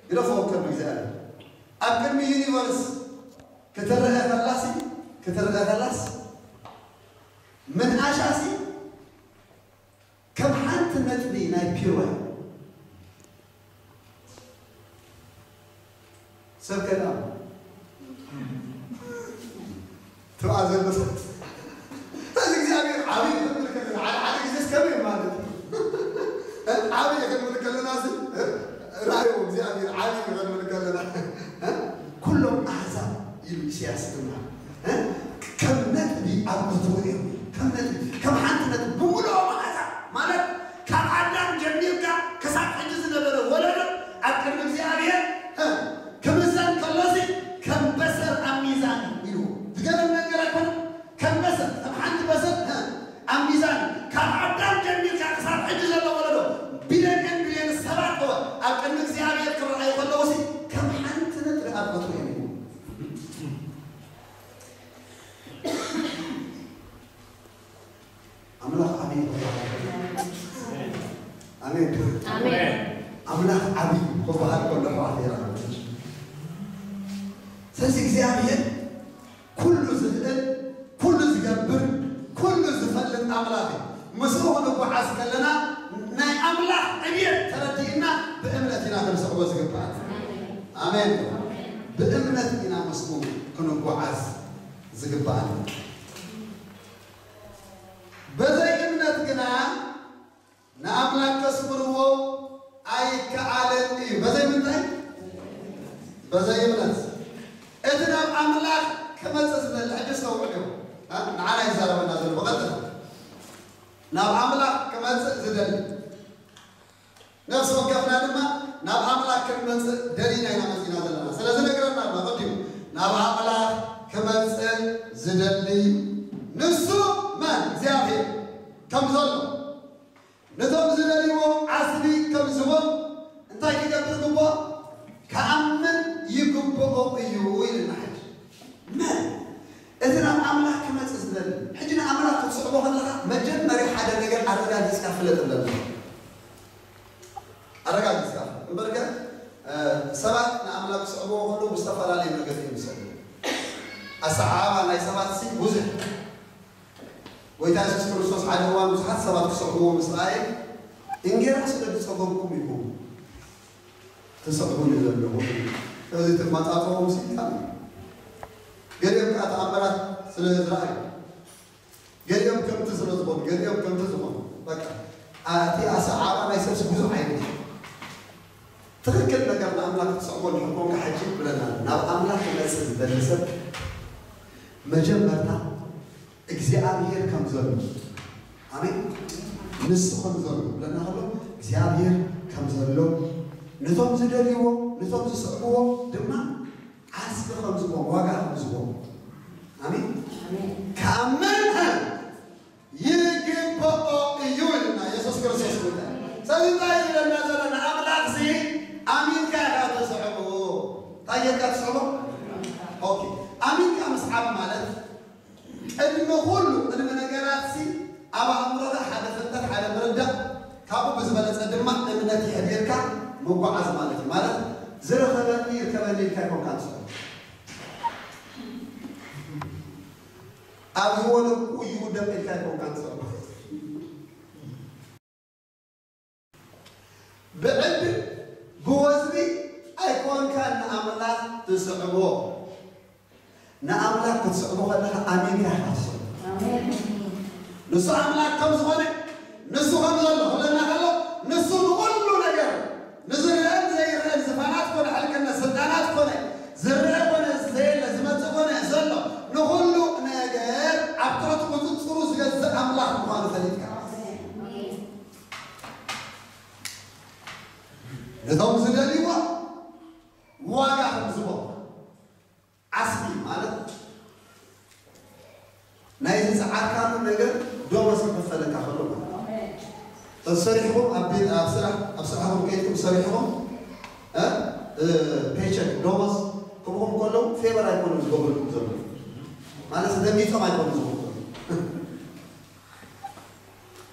ግደፎ ኣብ ቅድሚ እግዚኣብሔር ኣብ ቅድሚ ዩኒቨርስ ክትረአ ከላሲ ክትረአ ከላስ ምንኣሻሲ ከም ሓንቲ ነጥቢ ናይ ፒወር ሰብ ከዳ ትብኣ ዘሎ ሰብ እዚ እግዚኣብሔር ዓብዪ ክንብል ከለና ሓደ ሓደ ግዜ ከመይ ማለት እዩ ዓብዪ ክንብል ከለና ራእዮ እግዚኣብሔር ዓብዪ ክንብል ከለና ኩሎም ኣሕዛብ ኢሉ ኢሳያስ ድማ ከም ነጥቢ ኣብ እትርእዮም ከም ነጥቢ ከም ሓንቲ ነጥቢ ብምሉኦም ኣሕዛብ ማለት ካብ ኣዳም ጀሚርካ ክሳብ ሕጂ ዝነበረ ወለዶ ኣብ ቅድሚ እግዚኣብሔር ክምዘን ከሎሲ ከም በሰር ኣብ ሚዛን እዩ ኢሉ ዝገርም ነገር ኣይኮነ ከም በሰር ከም ሓንቲ በሰር ኣብ ሚዛን ካብ ኣዳም ጀሚርካ ክሳብ ሕጂ ዘሎ ወለዶ ቢልዮን ቢልዮን ሰባት እወ ኣብ ቅድሚ እግዚኣብሔር ክረኣዩ ከለውሲ ከም ሓንቲ ነጥቢ ኣብ እትርእዮም እዩ ኣምላኽ ዓብዪ ክበሃል ኣሜን ኣሜን ኣምላኽ ዓብዪ ክበሃል ከሎ ኣሕዋት ይረኸብ ስለዚ እግዚኣብሔር ኩሉ ዝኽእል ኩሉ ዝገብር ኩሉ ዝፈልጥ ኣምላኽ እዩ ምስኡ ክንጓዓዝ ከለና ናይ ኣምላኽ ዕብየት ተረዲእና ብእምነት ኢና ክንስዕቦ ዝግባእ ኣሜን ብእምነት ኢና ምስኡ ክንጓዓዝ ዝግባኣና። በዘይ እምነት ግና ንኣምላክ ከስምርዎ ኣይከኣልን እዩ። በዘይ ምንታይ? በዘይ እምነት። እቲ ናብ ኣምላኽ ክመጽእ ዝደሊ፣ ሕጂ ኣስተውዕሉ። እ? ንዓና ይዛረበና ዘሎ ብቐጥታ። ናብ ኣምላኽ ክመጽእ ዝደሊ። ነፍሲ ወከፍና ድማ ናብ ኣምላኽ ክንመጽእ ደሊና ኢና መጺና ዘለና። ስለዚ ነግረና ኣሎ ቀዲሙ። ናብ ኣምላኽ ክመጽእ ዝደሊ ንሱ መን? እግዚኣብሔር ከም ዘሎ። ነቶም ዝደልይዎ ዓስቢ ከም ዝህቦም እንታይ ክገብር ግብኦ? ክኣምን ይግብኦ እዩ ኢልና። ሕጂ መን እቲ ናብ ኣምላኽ ክመጽእ ዝደሊ? ሕጂ ንኣምላኽ ክትስዕቦ ከለኻ መጀመርያ ሓደ ነገር ኣረጋጊጽካ ፍለጥ ኣለና። ኣረጋጊጽካ። እምበርከ፣ እ፣ ሰባት ንኣምላኽ ክስዕብዎ ከለዉ ብዝተፈላለዩ ነገር እዮም ዝስዕብዎ። ኣሰዓዕባ ናይ ሰባት ሲ ብዙሕ። ጎይታ የሱስ ክርስቶስ ሓደ እዋን ብዙሓት ሰባት ክስዕብዎ ምስ ረኣየ፣ "እንጌራ ስለ ዝጸገብኩም ኢኹም ትስዕቡኒ ዘለኹም?" ስለዚ ትማጻጽኦም ሲ ይጣም። ገሊኦም ከኣ ተኣምራት ስለ ዝረኣዩ፣ ገሊኦም ከምቲ ስለ ዝኾኑ፣ ገሊኦም ከምቲ ዝኾኑ። በቃ፣ እቲ ኣሰዓዕባ ናይ ሰብሲ ብዙሕ ዓይነት። ትኽክል ነገር ንኣምላኽ ክትስዕቦ እንድሕር ኮንካ ሕጂ ብለና፣ ናብ ኣምላኽ ክመጽእ ዝደሊ ሰብ መጀመርታ እግዚኣብሔር ከም ዘሎ፣ ኣሜን፣ ንሱ ከም ዘሎ ብለና ከሎ፣ እግዚኣብሔር ከም ዘሎ፣ ነቶም ዝደልይዎ፣ ነቶም ዝስዕብዎ ድማ ዓስቢ ከም ዝቦም፣ ዋጋ ከም ዝቦም። ኣሜን። ኣሜን። ክኣምን ይግብኦ እዩ ኢልና የሱስ ክርስቶስ ጉዳይ። ስለዚ እንታይ እዩ ዝብለና ዘሎ? ንኣምላኽሲ ኣሚንካ ኢኻ ትስዕቦ። እንታይ ጌርካ ትስዕቦ? ኦኬ። ኣሚንካ ምስዓብ ማለት ቅድሚ ኩሉ፣ ቅድሚ ነገራትሲ ኣብ ኣእምሮኻ ሓደ ፍልጠት፣ ሓደ ምርዳእ፣ ካብኡ ብዝበለጸ ድማ እምነት የሕቢርካ ምጓዓዝ ማለት እዩ። ማለት ዝረኸበኒ ይርከበኒ ኢልካ ኣይኮንካ ትስዕቦ። ኣብ ዝወደቅኩ ይውደቅ ኢልካ ኣይኮንካ ትስዕቦ። ብዕድል ብወዝቢ ኣይኮንካን ንኣምላኽ ትስዕቦ። ንኣምላኽ ክትስዕቦ ከለኻ ኣሚንካ ኢኻ ትስዕቦ። ኣሜን። ንሱ ኣምላኽ ከም ዝኾነ፣ ንሱ ከም ዘሎ ክብለና ከሎ፣ ንሱ ንኹሉ ነገር፣ ንዝረአን ዘይረአን ዝፋናት ኮነ ሕልቅነት፣ ስልጣናት ኮነ፣ ዝረአ ኮነ ዘየለ፣ ዝመጽእ ኮነ ዘሎ፣ ንኹሉ ነገር ኣብ ትሕቲ ቁጽጽሩ ዝገዝእ ኣምላኽ ምዃኑ ፈሊጥካ። ነቶም ዝደልይዎ ዋጋ ከም ዝቦም። ዓስቢ ማለት ናይ ዝጸዓርካሉ ነገር ደሞዝ ክኽፈለካ ከሎ ማለት እዩ። ሰሪሕኹም ኣብ ቤት፣ ኣብ ስራሕ፣ ኣብ ስራሕኹም ከይድኩም ሰሪሕኹም፣ እ፣ እ፣ ፔቸክ፣ ደሞዝ ክህቡኹም ከለዉ ፌቨር ኣይኮኑን ዝገብሩልኩም ዘለዉ። ማለት ደንጊጾም ኣይኮኑን ዝገብሩ።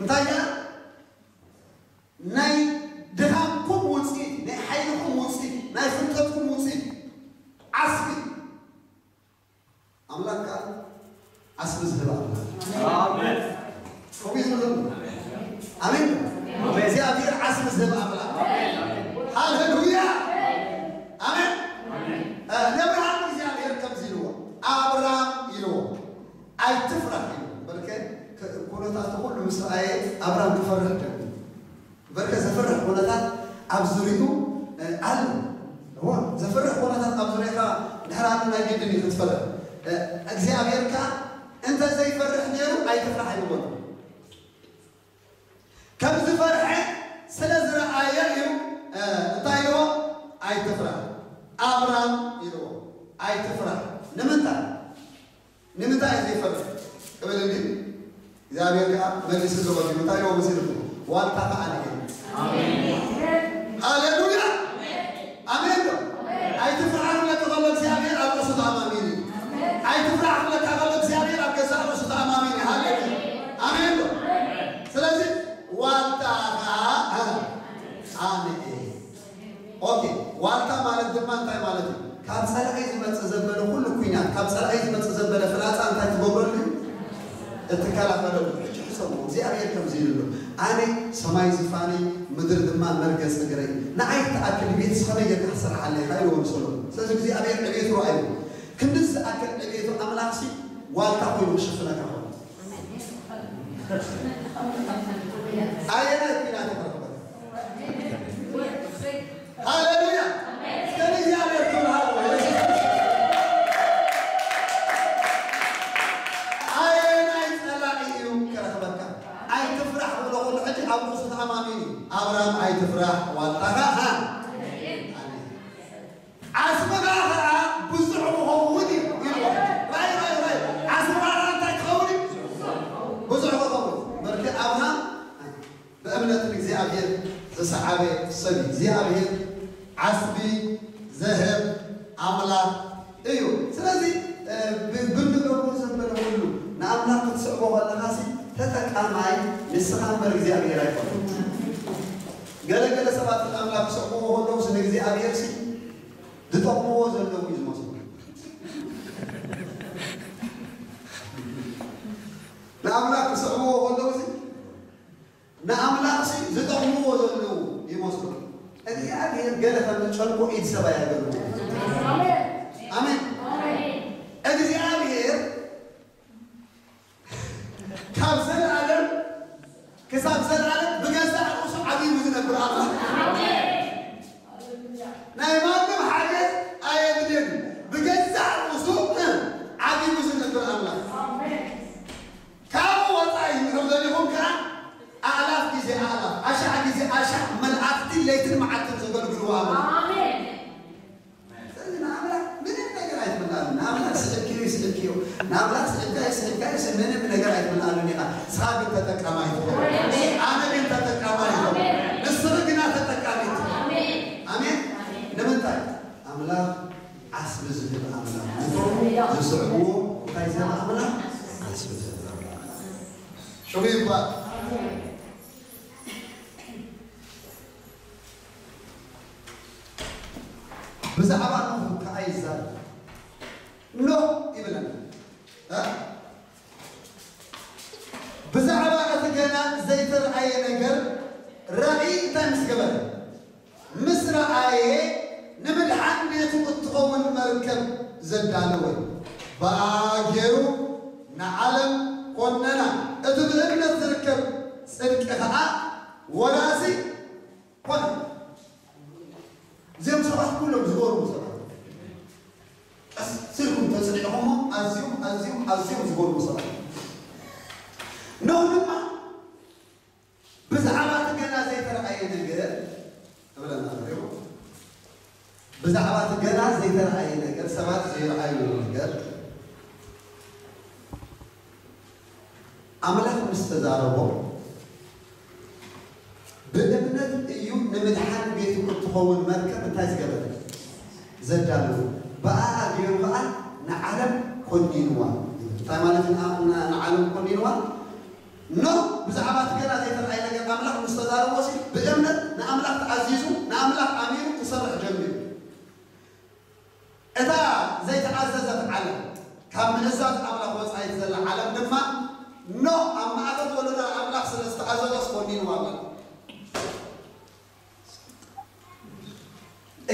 እንታይ ደኣ? ናይ ድኻምኩም ውጽኢት፣ ናይ ሓይልኩም ውጽኢት፣ ናይ ፍልጠትኩም ውጽኢት ዓስቢ። ኣምላኽ ከኣ ዓስቢ ዝህብ ኣምላኽ። ኣሜን። ከምኡ እዩ ዝብል። ኣሜን። ኣሜን። እግዚኣብሔር ዓስቢ ዝህብ ኣምላኽ። ሃሌሉያ። ኣሜን። እ፣ ንኣብርሃም እግዚኣብሔር ከምዚ ኢልዎ፣ ኣብራም ኢልዎ፣ ኣይትፍራሕ ኢልዎ። በርከ፣ ከ-፣ ኩነታት ኩሉ ምስ ረኣየ ኣብራም ክፈርሕ ጀሚሩ። በርከ ዘፍርሕ ኩነታት ኣብ ዙርያኡ፣ እ፣ ኣሎ። እወ፣ ዘፍርሕ ኩነታት ኣብ ዙርያኻ እንድሕር ኣሎ ናይ ግድን እዩ ክትፈርሕ። እ፣ እግዚኣብሔር ከኣ እንተ ዘይፈርሕ ነይሩ ኣይትፍራሕ ኣይበሎ። ከም ዝፈርሐ ስለ ዝረኣየ እዩ፣ እ፣ እንታይ ኢልዎ? ኣይትፍራሕ። ኣብራም ኢልዎ፣ ኣይትፍራሕ። ንምንታይ? ንምንታይ እዩ ዘይፈርሕ? ክብል እንዲ እግዚኣብሔር ከኣ መሊሱ ዘሎ እዩ። እንታይ ኢልዎ መሲልኩም? ዋልታ ከኣ ንየ። ኣሜን። ሃሌሉያ። ኣሜን ዶ? ኣይትፍራሕ ክብለካ ከሎ እግዚኣብሔር ኣብ ርእሱ ተኣማሚኑ እዩ። ኣይትፍራሕ ክብለካ ከሎ እግዚኣብሔር ኣብ ገዛእ ርእሱ ተኣማሚኑ እዩ። ሃሌሉያ። ኣሜን ዶ? ስለዚ ዋልታ ከኣ ኣነ እየ። ኦኬ፣ ዋልታ ማለት ድማ እንታይ ማለት እዩ? ካብ ጸላኢ ዝመጽእ ዘበለ ኩሉ ኲናት፣ ካብ ጸላኢ ዝመጽእ ዘበለ ፍላጻ እንታይ ትገብረሉ እዩ? እትከላኸለሉ። ሕጂ ሕሰቡ፣ እግዚኣብሔር ከምዚ ኢሉ ኣሎ፣ ኣነ ሰማይ ዝፋነይ፣ ምድሪ ድማ መርገጽ እግረይ፣ ንዓይ ትኣክል ቤትስ ከመይ ጌርካ ክትሰርሓለይ ኢኻ? ኢልዎ ንሰሎሞን። ስለዚ እግዚኣብሔር ዕቤቱ ረኣዩ። ክንድዚ ዝኣክል ዕቤቱ ኣምላኽሲ ዋልታ ኮይኑ ክሽፍነካ ኾነ። ኣየናይ ኲናት ይረኽበካ? ሃሌሉያ! እስከ ንእግዚኣብሔር ክብሪ ሃብዎ። ኣየናይ ጸላኢ እዩ ክረኽበካ? ኣይትፍራሕ ክብሎ ከሎ ሕጂ ኣብ ርእሱ ተኣማሚኑ እዩ። ኣብርሃም ኣይትፍራሕ፣ ዋልታኻ፣ ሃ? ዓስብኻ ኸዓ ብዙሕ ክኸውን እዩ ኢልዎ። ራይ፣ ራይ፣ ራይ። ዓስብኻ ኸዓ እንታይ ክኸውን እዩ? ብዙሕ ክኸውን። በርግጥ ኣብርሃም ብእምነት ንእግዚኣብሔር ዝሰዓበ ሰብ እዩ። እግዚኣብሔር ዓስቢ ዘህብ ኣምላኽ እዩ። ስለዚ፣ እ፣ ብ-፣ ብንገብሮ ዘበለ ኩሉ ንኣምላኽ ክትስዕቦ ከለኻሲ ተጠቃማይ ንስኻ እምበር እግዚኣብሔር ኣይኮነን። ገለ ገለ ሰባት ንኣምላኽ ክስዕብዎ ከለዉስ ንእግዚኣብሔርሲ ዝጠቕምዎ ዘለዉ እዩ ዝመስሉ። ንኣምላኽ ክስዕብዎ ከለዉሲ ንኣምላኽሲ ዝጠቕምዎ ዘለዉ ይመስሉ። እግዚኣብሔር ገለ ከም ዝጨንቆ ኢድ ሰብ ኣየገልግሎ። ኣሜን። እግዚኣብሔር ካብ ዘለኣለም ክሳብ ዘለኣለም ብገዛእ ርእሱ ዓብዩ ዝነብር ኣምላኽ። ናይ ማንም ሓገዝ ኣየድልየን። ብገዛእ ርእሱ ዓብዩ ዝነብር ኣምላኽ። ካብኡ ወጻኢ እንድሕር ደሊኹም ከኣ ኣእላፍ ግዜ ኣእላፍ፣ ኣሻዕ ግዜ ኣሻዕ መላእኽቲ ለይትን መዓልትን ዘገልግልዎ ኣምላኽ። ኣሜን። ስለዚ ንኣምላኽ ምንም ነገር ኣይትመልኣሉ። ንኣምላኽ ስሒብክዮ ይስሒብክዮ፣ ንኣምላኽ ስሒብካዮ ይስሒብካዮ፣ ምንም ነገር ኣይትመልኣሉን ኢኻ። ንስኻ ግን ተጠቃማይ ትኸውን። ኣነ ግን ተጠቃማይ ይኸውን። ንስኺ ግና ተጠቃሚት። ኣሜን። ኣሜን። ንምንታይ? ኣምላኽ ዓስቢ ዝህብ ኣምላኽ። ዝስዕብዎ እንታይ ዝህብ ኣምላኽ? ዓስቢ ዝህብ ኣምላኽ። ሽሙ ይባል። ብዛዕባ ኖህ ከኣ ይዛረብ። ኖህ ይብለና። እ? ብዛዕባ እቲ ገና ዘይተረኣየ ነገር ራእይ እንታይ ምስ ገበረ? ምስ ረኣየ ንምድሓን ቤቱ እትኸውን መርከብ ዘዳለወ። ብኣ ገይሩ ንዓለም ኮነና። እቲ ብእምነት ዝርከብ ጽድቂ ኸኣ ወራሲ ኮነ። እዚኦም ሰባት ኩሎም ዝገርሙ ሰባት። ቀስ ኢልኩም ተጽኒዕኹሞ ኣዝዮም፣ ኣዝዮም፣ ኣዝዮም ዝገርሙ ሰባት። ኖህ ድማ ብዛዕባ እቲ ገና ዘይተረኣየ ነገር ትብለና ኣለኹ። ብዛዕባ እቲ ገና ዘይተረኣየ ነገር፣ ሰባት ዘይረኣይዎ ነገር፣ ኣምላኽ ምስ ተዛረቦ፣ ብእምነት እዩ ንምድሓን ቤቱ እትኸውን መርከብ እንታይ ዝገበረ? ዘዳለወ። ብኣኣ ገይሩ ኸዓ ንዓለም ኮኒንዋ። እንታይ ማለት ንዓ-፣ ን-፣ ንዓለም ኮኒንዋ? ኖህ ብዛዕባ እቲ ገና ዘይተረኣየ ነገር ኣምላኽ ምስ ተዛረቦ ሲ፣ ብእምነት ንኣምላኽ ተኣዚዙ፣ ንኣምላኽ ኣሚኑ ክሰርሕ ጀሚሩ። እታ ዘይተኣዘዘት ዓለም፣ ካብ ምእዛዝ ኣምላኽ ወጻኢት ዘላ ዓለም ድማ፣ ኖህ ኣብ ማእከል ወለዶ ኣምላኽ ስለ ዝተኣዘዞስ ኮኒንዋ ማለት።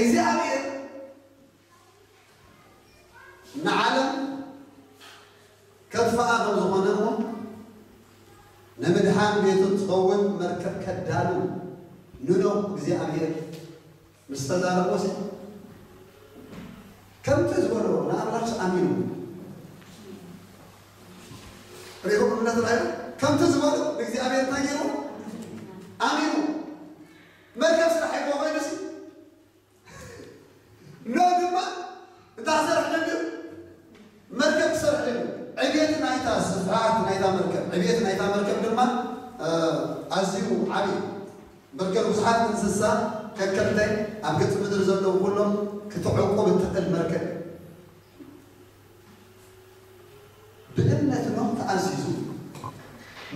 እግዚኣብሔር ንዓለም ከጥፍኣ ከም ዝኾነ እሞ፣ ንምድሓን ቤቱ ትኸውን መርከብ ከዳሉ ንኖህ እግዚኣብሔር ምስ ተዛረቦ ሲ፣ ከምቲ ዝበሎ ንኣምላኽ ኣሚኑ። ርኢኹም እምነት ርኣዩ። ከምቲ ዝበሎ ንእግዚኣብሔር እንታይ ገይሩ? ኣሚኑ። መርከብ ስራሕ ሂብዎ ኮይኑ ሲ፣ ኖህ ድማ እንታይ ክሰርሕ ጀሚሩ? መርከብ ክሰርሕ ጀሚሩ። ዕብየት ናይታ ስፍሓት ናይታ መርከብ፣ ዕብየት ናይታ መርከብ ድማ፣ እ፣ ኣዝዩ ዓብዪ። መርከብ ብዙሓት እንስሳ ከከምታይ ኣብ ገጽ ምድሪ ዘለዉ ኩሎም ክትዕቁብ እትኽእል መርከብ። ብእምነት ኖህ ተኣዚዙ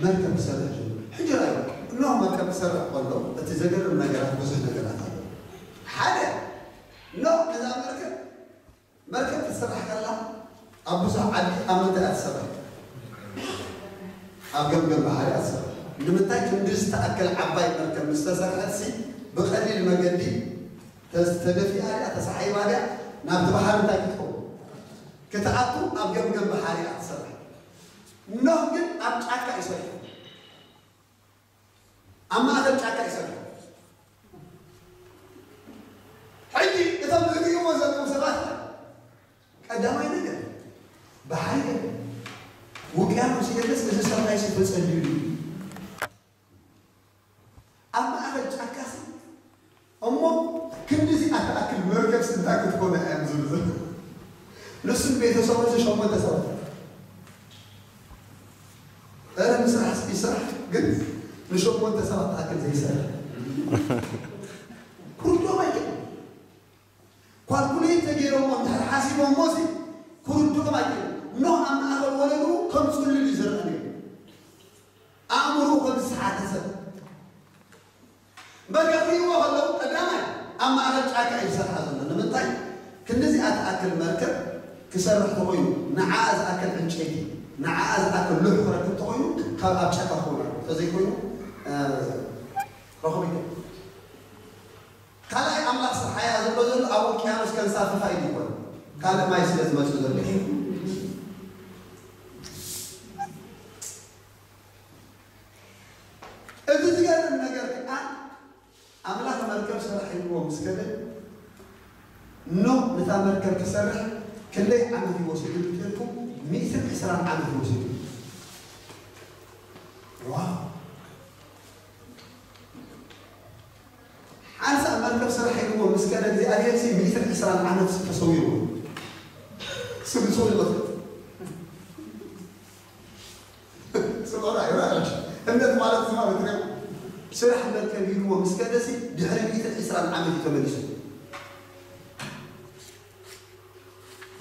መርከብ ክሰርሕ ጀመረ። ሕጂ ራእዩ፣ ኖህ መርከብ ክሰርሕ ከሎ እቲ ዘገርም ነገራት፣ ብዙሕ ነገራት ኣሎ። ሓደ፣ ኖህ ነዛ መርከብ፣ መርከብ ክትስራሕ ከላ ኣብ ብዙሕ ዓዲ ኣብ ምንታይ እያ ትሰርሕ? ኣብ ገምገም ባሕሪ እያ ትሰርሕ። ንምንታይ ክንዲ ዝተኣከል ዓባይ መርከብ ምስ ተሰርሐትሲ ብቐሊል መገዲ ተስ- ተደፊኣ ድያ ተሳሒባ ድያ ናብቲ ባሕሪ እንታይ ክትከውን ክትኣቱ ኣብ ገምገም ባሕሪ እያ ትሰርሕ። ኖህ ግን ኣብ ጫካ እዩ ሰሪሑ። ኣብ ማእኸል ጫካ እዩ ሰሪሑ። ሕጂ እቶም ዝርእይዎ ዘለዉ ሰባት ቀዳማይ ነገር ባሕሪ የለን፣ ውቅያኖስ የለስ፣ እዚ ሰብኣይ ሲ ተጸልዩ ድዩ? ኣብ ማእኸል ጫካ ሲ እሞ ክንድዚ ኣትኣክል መርከብ ሲ እንታይ ክትኮነ እያ ዝብል ዘሎ። ንሱን ቤተሰቡ እዚ ሸሞንተ ሰባት። ኧረ ምስራሕ ሲ ይስራሕ፣ ግን ንሸሞንተ ሰባት ኣክል ዘይሰርሕ ኩርዶም ኣይክእል። ኳልኩሌት ተገይሮሞ እንድሕር ሓሲቦሞ ሲ ኩርዶም ኣይክእል። ኖህ ኣብ ማእኸል ወለዱ ከም ጽሉል እዩ ዝረአ ነይሩ። ኣእምሮኡ ከም ዝሰሓተ ሰብ። በቃ ክሪእዎ ከለዉ ቀዳማይ ኣብ ማእኸል ጫካ እዩ ዝሰርሓ ዘሎ። ንምንታይ? ክንድዚኣ ትኣክል መርከብ ክሰርሕ ተኾይኑ፣ ንዓኣ ዝኣክል ዕንጨይቲ፣ ንዓኣ ዝኣክል ሉሕ ክረክብ ተኾይኑ፣ ካብ ኣብ ጫካ ክኸውን ኣለዎ። እንተዘይኮይኑ፣ እ፣ ረኽቡ ይከ-፣ ካልኣይ ኣምላኽ ስርሓያ ዝብሎ ዘሎ ኣብ ውቅያኖስ ከንሳፍፋ ኢሉ ይኾን። ካልእ ማይ ስለ ዝመጽእ ዘሎ። እቲ ዝገርም ነገር ከኣ ኣምላኽ መርከብ ስራሕ ኢልዎ ምስ ከደ፣ ኖህ ነታ መርከብ ክሰርሕ ክንደይ ዓመት እዩ ወሲዱ ኢልኩም? ሚእትን ዕስራን ዓመት እዩ ወሲዱ። ዋው! ሓንሳእ መርከብ ስራሕ ኢልዎ ምስ ከደ እግዚኣብሔር ሲ ሚእትን ዕስራን ዓመት ተሰዊርዎ። ስግሱ ይቐጥል። ስምዑ፣ ራእዩ፣ ራእዩ። እምነት ማለት እዚ ማለት ነው። ስራሕ መርከብ ኢልዎ ምስ ከደሲ ድሕሪ ሚእትን ዕስራን ዓመት እዩ ተመሊሱ።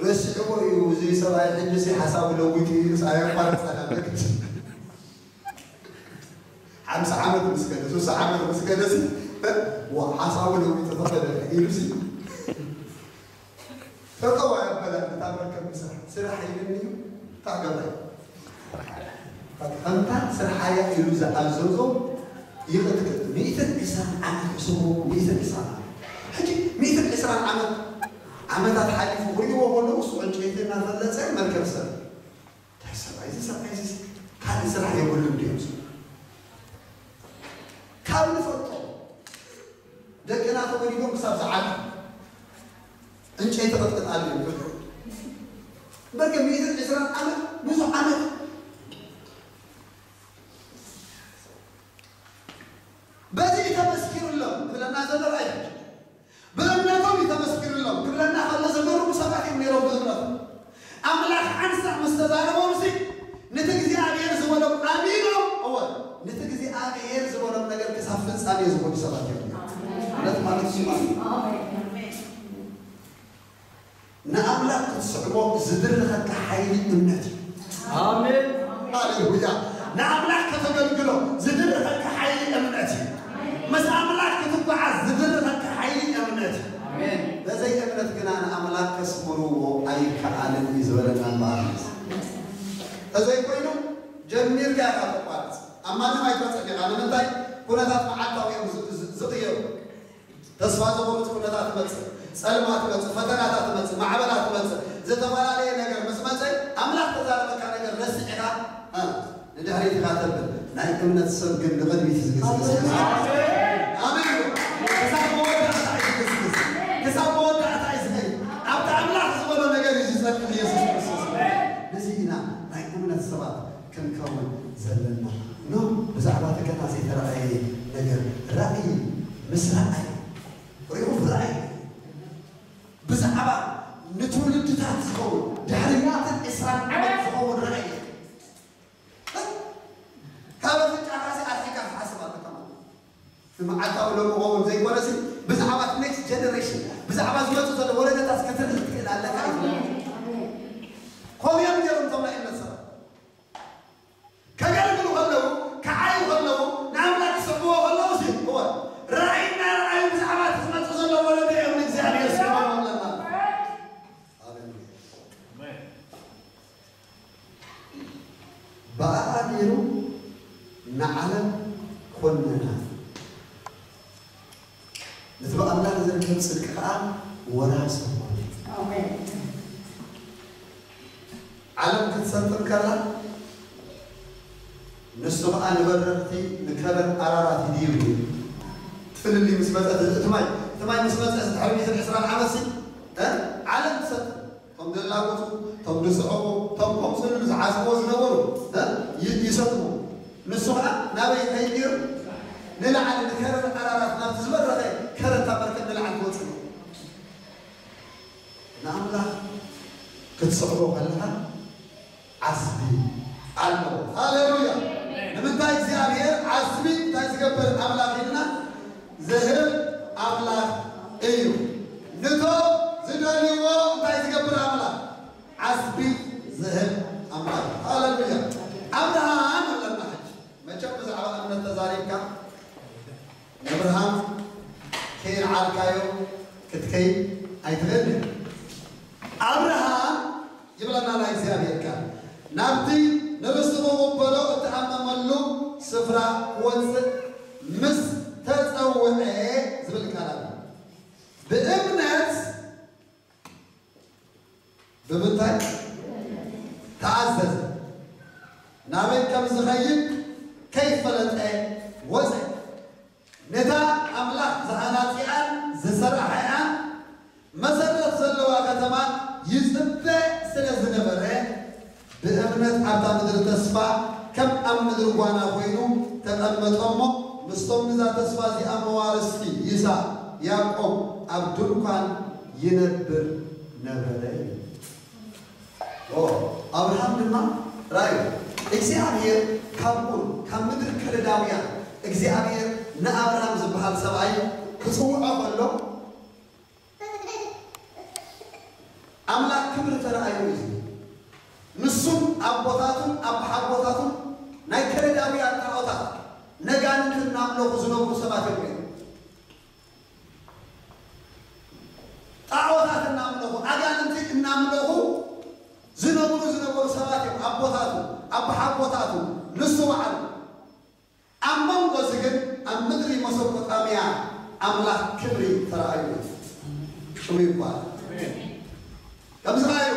ረሲዕዎ እዩ፣ እዚ ሰብኣይ ሕጂ ሲ ሓሳቡ ለዊጡ እዩ፣ ስ-፣ ኣየቋርጽ ኣዳመግት። ሓምሳ ዓመት ምስ ከደ፣ ሱሳ ዓመት ምስ ከደሲ፣ ዋ፣ ሓሳቡ ለዊጡ ተኸደ ኢሉሲ። ጠጠው ኣያበላን እታ መርከብ ምስራሕ። ስራሕ ኢልኒ እዩ፣ እታ ገባይ። ከምታ ስርሓያ ኢሉ ዝኣዘዞ ይቕጥቅጥ። ሚእትን ዕስራን ዓመት ሕስቡ፣ ሚእትን ዕስራን ዓመት። ሕጂ ሚእትን ዕስራን ዓመት፣ ዓመታት ሓሊፉ ክርእይዎ ከለዉ እሱ ዕንጨይቲ እናፈለጸ መርከብ ሰብ። እንታይ ሰብኣይ እዚ፣ ሰብኣይ እዚ ካልእ ስራሕ የብሉን ድዮም? ካብ ንፈልጦ ደቅና ተወሊዶም ክሳብ ዝዓቢ ዕንጨይቲ ቅጥቅጥ ኣሎ እዩ። በቃ ሚእትን ዕስራን ዓመት ብዙሕ ዓመት በዚ እዩ ተመስኪሩሎም ክብለና ዘሎ ራእይ። ብእምነቶም እዩ ተመስኪሩሎም ክብለና ከሎ ዝገርሙ ሰባት እዮም ነይሮም ብእምነቶም። ኣምላኽ ሓንሳእ ምስ ተዛረቦም ሲ ነቲ እግዚኣብሔር ዝበሎም ኣሚኖም፣ እወ፣ ነቲ እግዚኣብሔር ዝበሎም ነገር ክሳብ ፍጻሜ ዝኾኑ ሰባት እዮም። እምነት ማለት እሱ ማለት እዩ። ንኣምላኽ ክትስዕቦ ዝድርኸካ ሓይሊ እምነት እዩ። ኣሜን። ሃሌሉያ። ንኣምላኽ ከተገልግሎ ዝድርኸካ ሓይሊ እምነት እዩ። ምስ ኣምላኽ ክትጓዓዝ ዝድርኸካ ሓይሊ እምነት እዩ። ኣሜን። በዘይ እምነት ግና ንኣምላኽ ከስምርዎ ኣይከኣልን እዩ ዝበለና እምበኣር። ተዘይኮይኑ ጀሚርካ ኢኻ ተቋርጽ። ኣብ ማንም ኣይትበጽሕን ኢኻ። ንምንታይ? ኩነታት መዓልታዊ እዮም ዝ-፣ ዝ-፣ ዝቕየሩ። ተስፋ ዘቑርጽ ኩነታት ትመጽእ፣ ጸልማት ትመጽእ፣ ፈተናታት ትመጽእ፣ ማዕበላት ትመጽእ፣ ዝተፈላለየ ነገር ምስ መጸ ኣምላኽ ተዛረበካ ነገር ረሲዕኻ፣ እ፣ ንድሕሪት ኢኻ ተብል። ናይ እምነት ሰብ ግን ንቕድሚት እዩ ዝግስግስ። ኣሜን። ክሳብ መወዳእታ እዩ ዝግስግስ። ክሳብ መወዳእታ እዩ ዝኸይድ። ኣብቲ ኣምላኽ ዝበሎ ነገር እዩ ዝጸንዕ ኢየሱስ ክርስቶስ። ነዚ ኢና ናይ እምነት ሰባት ክንከውን ዘለና። ኖህ ብዛዕባ እቲ ገና ዘይተረኣየ ነገር ራእይ ምስ ረኣየ፣ ርኡይ ራእይ ብዛዕባ ንትውልድታት ዝኸውን ድሕሪ ሚእትን ዕስራን ዓመት ዝኸውን ራእይ ካብ ኣፍንጫኻ ሲ ኣርሒቕካ ክትሓስብ ኣለካ ማለት እዩ። ንመዓልታዊ ሎሚ ክኸውን ዘይኮነሲ ብዛዕባ እቲ ኔክስት ጀነሬሽን ብዛዕባ ዝመፁ ዘሎ ወለዶታት ክትርኢ ትኽእል ኣለካ እዩ። ከምኡ እዮም ገይሮም እቶም ናይ እምነት ሰባት። ከገልግሉ ከለዉ፣ ክዓዩ ከለዉ፣ ንኣምላኽ ክስዕብዎ ከለዉ ሲ፣ እወ፣ ራእይ እናረኣዩ ብዛዕባ እቲ ክመጽእ ዘሎ ወለዶ እዮም ንእግዚኣብሔር ስዒቦም ኣለና። ሃሌሉያ። ብኣኣ ገይሩ ንዓለም ጽድቂ ከኣ ወራስ ኾነ። ዓለም ክትሰልጥን ከላ ንሱ ከኣ ንበረኽቲ ንከረን ኣራራት ይድይብ እዩ። ትፍልሊ ምስ መጸት እቲ ማይ እቲ ማይ ምስ መጸ ድሕሪ ሚእትን ዕስራን ዓመት ሲ እ? ዓለም ትሰልጥን። እቶም ደላጎቱ፣ እቶም ድስዕቑ፣ እቶም ከምኡ ዝብሉ ዝዓጽዎ ዝነበሩ እ? ይ- ይሰጥሙ። ንሱ ከኣ ናበይ ይኸይድ ነይሩ? ንላዕሊ ንከረን ኣራራት ናብቲ ዝበረኸ ከረን ካብ መርከብ ንላዕሊ ትወጽእ። ንኣምላኽ ክትስዕቦ ከለኻ ዓስቢ ኣለዎ። ሃሌሉያ! ንምንታይ እግዚኣብሔር ዓስቢ እንታይ ዝገብር ኣምላኽ ኢልና ዝህብ ኣምላኽ እዩ። ንቶም ዝደልይዎ እንታይ ዝገብር ኣምላኽ ዓስቢ ዝህብ ኣምላኽ። ሃሌሉያ! ኣብርሃም ኣለና ሕጂ መቸም ብዛዕባ እምነት ተዛሪብካ ንኣብርሃም ከይነዓልካዮ ክትከይድ ኣይትኽእልን። ኣብርሃም ይብለና ናይ እግዚኣብሔር ቃል ናብቲ ንርስቱ ክቕበሎ እተኣመመሉ ስፍራ ክወፅእ ምስ ተፀውዐ ዝብል ቃል ኣሎ። ብእምነት ብምንታይ ተኣዘዘ ናበይ ከም ዝኸይድ ከይፈለጠ ወፀ። ነታ ኣምላኽ ዝሃናጺኣን ዝሰርዓኣን መሰረት ዘለዋ ከተማ ይጽበ ስለ ዝነበረ ብእምነት ኣብታ ምድሪ ተስፋ ከም ኣብ ምድሪ ጓና ኮይኑ ተቐመጠ እሞ ምስቶም ነዛ ተስፋ እዚኣ መዋርስቲ ይስሐቅ ያዕቆብ ኣብ ድንኳን ይነብር ነበረ። ኣብርሃም ድማ ራእዩ እግዚኣብሔር ካብ ኡር ካብ ምድሪ ከለዳውያን እግዚኣብሔር ንኣብርሃም ዝበሃል ሰብኣይ ክፅውዖ ከሎ ኣምላኽ ክብሪ ተረኣዩ እዩ። ንሱን ኣቦታቱን ኣቦሓጎታቱን ናይ ከለዳውያን ጣዖታት ነጋንት እናምለኹ ዝነብሩ ሰባት እዮም። ጣዖታት እናምለኹ ኣጋንንቲ እናምለኹ ዝነብሩ ዝነበሩ ሰባት እዮም። ኣቦታቱ ኣቦሓጎታቱ ንሱ በዓሉ ኣብ መንጎ እዚ ግን ኣብ ምድሪ መሶፖጣምያ ኣምላኽ ክብሪ ተራእዩ። ሽሙ ይባል። ከምዚ ኸኣዩ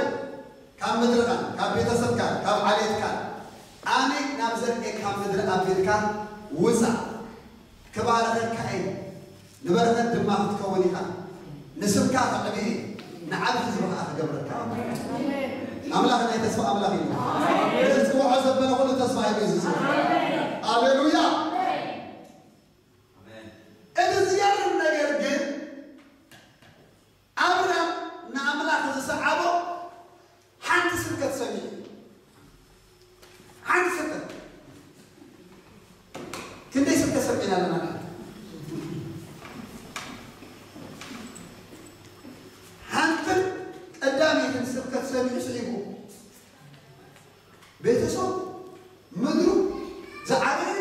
ካብ ምድርኻን ካብ ቤተሰብካን ካብ ዓሌትካን ኣነ ናብ ዘርእካ ምድሪ ኣቢልካ ውፃእ። ክባርኸካ እየ፣ ንበረኸት ድማ ክትከውን ኢኻ። ንስምካ ከዕቢ እየ፣ ንዓቢ ህዝቢ ከዓ ክገብረካ እየ። ኣምላኽ ናይ ተስፋ ኣምላኽ እዩ። እዚ ዝፅውዖ ዘበለ ኩሉ ተስፋ እዩ ዝፅውዖ። ኣሌሉያ። እቲ ዝገርም ነገር ግን ኣብርሃም ንኣምላኽ ዝሰዓቦ ሓንቲ ስብከት ሰሚዑ። ሓንቲ ስብከት። ክንደይ ስብከት ሰሚዕና ኣለና? ሓንትን ቀዳመይትን ስብከት ሰሚዑ ስዒቡ። ቤተሰብ ምድሩ ዝዓበየ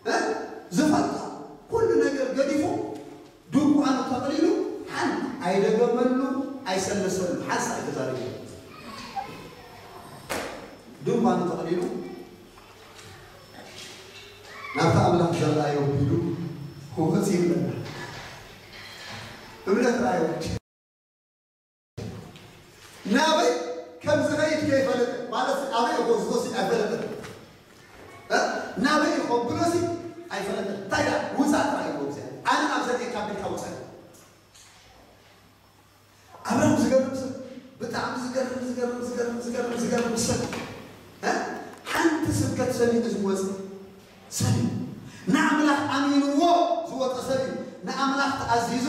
እ? ዝፈልጦ ኩሉ ነገር ገዲፉ ድንኳኑ ጠቕሊሉ ሓንቲ ኣይደገመሉ ኣይሰለሰሉ ሓንሳ ኣይተዛረበ። ድንኳኑ ጠቕሊሉ ናብቲ ኣምላኽ ዘርኣዮ ቢሉ ክወፅ ይብለና። እምነት ራእዮ ናበይ ከም ዝኸይድ ከይፈለጠ ማለት ኣበይ እኮ ዝወስድ ኣይፈለጠ። እ? ናበይ እኮ ብሎሲ ኣይፈለጠ። እንታይ ዳ ውፃእ ጥራይ ይብሎ እግዚኣብሔር። ኣነ ናብ ዘርእየካ ቢልካ ውፃእ። ኣብርሃም ዝገርም ሰብ፣ ብጣዕሚ ዝገርም ዝገርም ዝገርም ዝገርም ዝገርም ሰብ። እ? ሓንቲ ስብከት ሰሚዑ ዝወፀ ሰብ እዩ። ንኣምላኽ ኣሚንዎ ዝወፀ ሰብ እዩ። ንኣምላኽ ተኣዚዙ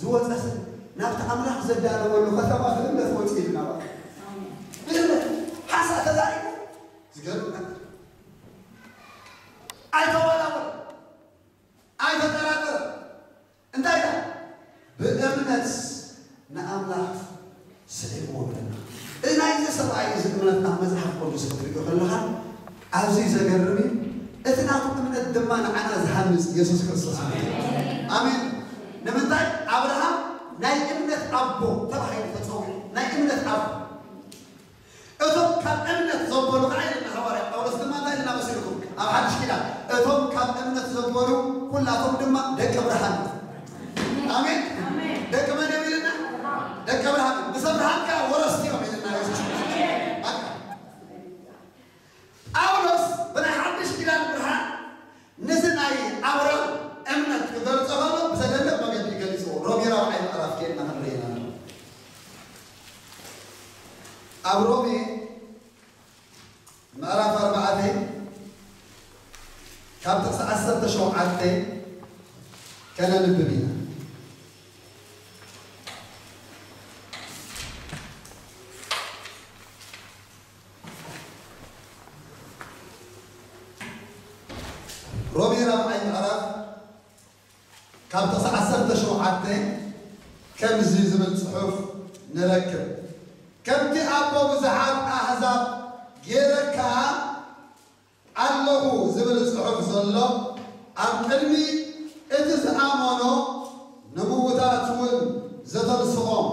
ዝወፀ ሰብ ናብቲ ኣምላኽ ዘዳለወሉ ከተማ ብእምነት ወፂኡ እዩ ናባ። ብእምነት ሓንሳእ ተዛሪቡ ዝገርም ነገር። ኣይተወላወለ፣ ኣይተጠራጠረ። እንታይ ኢላ? ብእምነት ንኣምላኽ ስዒብዎ ብለና። ናይዚ ሰብኣይ እዚ እምነት ኣብ መጽሓፍ ቅዱስ ክትሪኦ ከለኻ ኣዝዩ ዘገርም እዩ። እቲ ናቱ እምነት ድማ ንዓና ዝሃንጽ ኢየሱስ ክርስቶስ እዩ። ኣሜን። ንምንታይ ኣብርሃም ናይ እምነት ኣቦ ተባሂሉ ተጸዊዑ? ናይ እምነት ኣቦ። እቶም ካብ እምነት ዘበሉ ከዓ ኢልና ሃዋርያ ጳውሎስ ድማ እንታይ ኢልና መሲልኩም ኣብ ሓድሽ ኪዳን እቶም ካብ እምነት ዘበሉ ኩላቶም ድማ ደቂ ብርሃን። ኣሜን። ደቂ መን እዮም ኢልና? ደቂ ኣብርሃም እዮም። ምስ ኣብርሃም ከኣ ወረስቲ እዮም ኢልና የሱስ ክርስቶስ። በቃ። ጳውሎስ ብናይ ሓድሽ ኪዳን ብርሃን ነዚ ናይ ኣብርሃም እምነት ክገልጾ ከሎ ብዘደንቕ መገዲ ገሊጽዎ። ሮሜ ራብዓይ ምዕራፍ ኬድና ክንርኢ ኢና። ኣብ ሮሜ ምዕራፍ ኣርባዕተ ካብ ጥቕሲ ዓሰርተ ሸውዓተ ከነንብብ ኢና። ሮሜ ራብዓይ ምዕራፍ ካብ ጥቕሲ ዓሰርተ ሸውዓተ ከምዚ ዝብል ጽሑፍ ንረክብ። ከምቲ ኣቦ ብዙሓት ኣህዛብ ጌረካ ኣለኹ ዝብል ጽሑፍ ዘሎ፣ ኣብ ቅድሚ እቲ ዝኣመኖ ንብውታት እውን ዘተንስኦም፣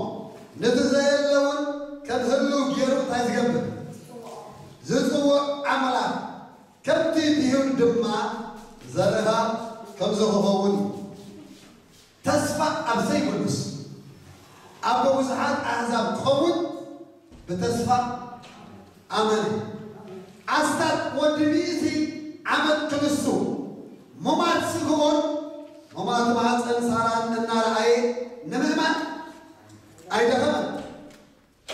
ነቲ ዘየለ እውን ከም ህሉው ገይሩ እንታይ ዝገብር? ዝጽውዕ ኣምላኽ፣ ከምቲ ድሂሩ ድማ ዘርእኻ ከምዚ ክኸውን እዩ። ተስፋ ኣብ ዘይብሉስ ኣቦ ብዙሓት ኣህዛብ ክኸውን ብተስፋ ኣመነ። ኣስታት ወዲ ሚእቲ ዓመት ክንሱ፣ ሙማት ስግኡን ሙማት ማህፀን ሳራን እናረኣየ ንምእማን ኣይደኸመን።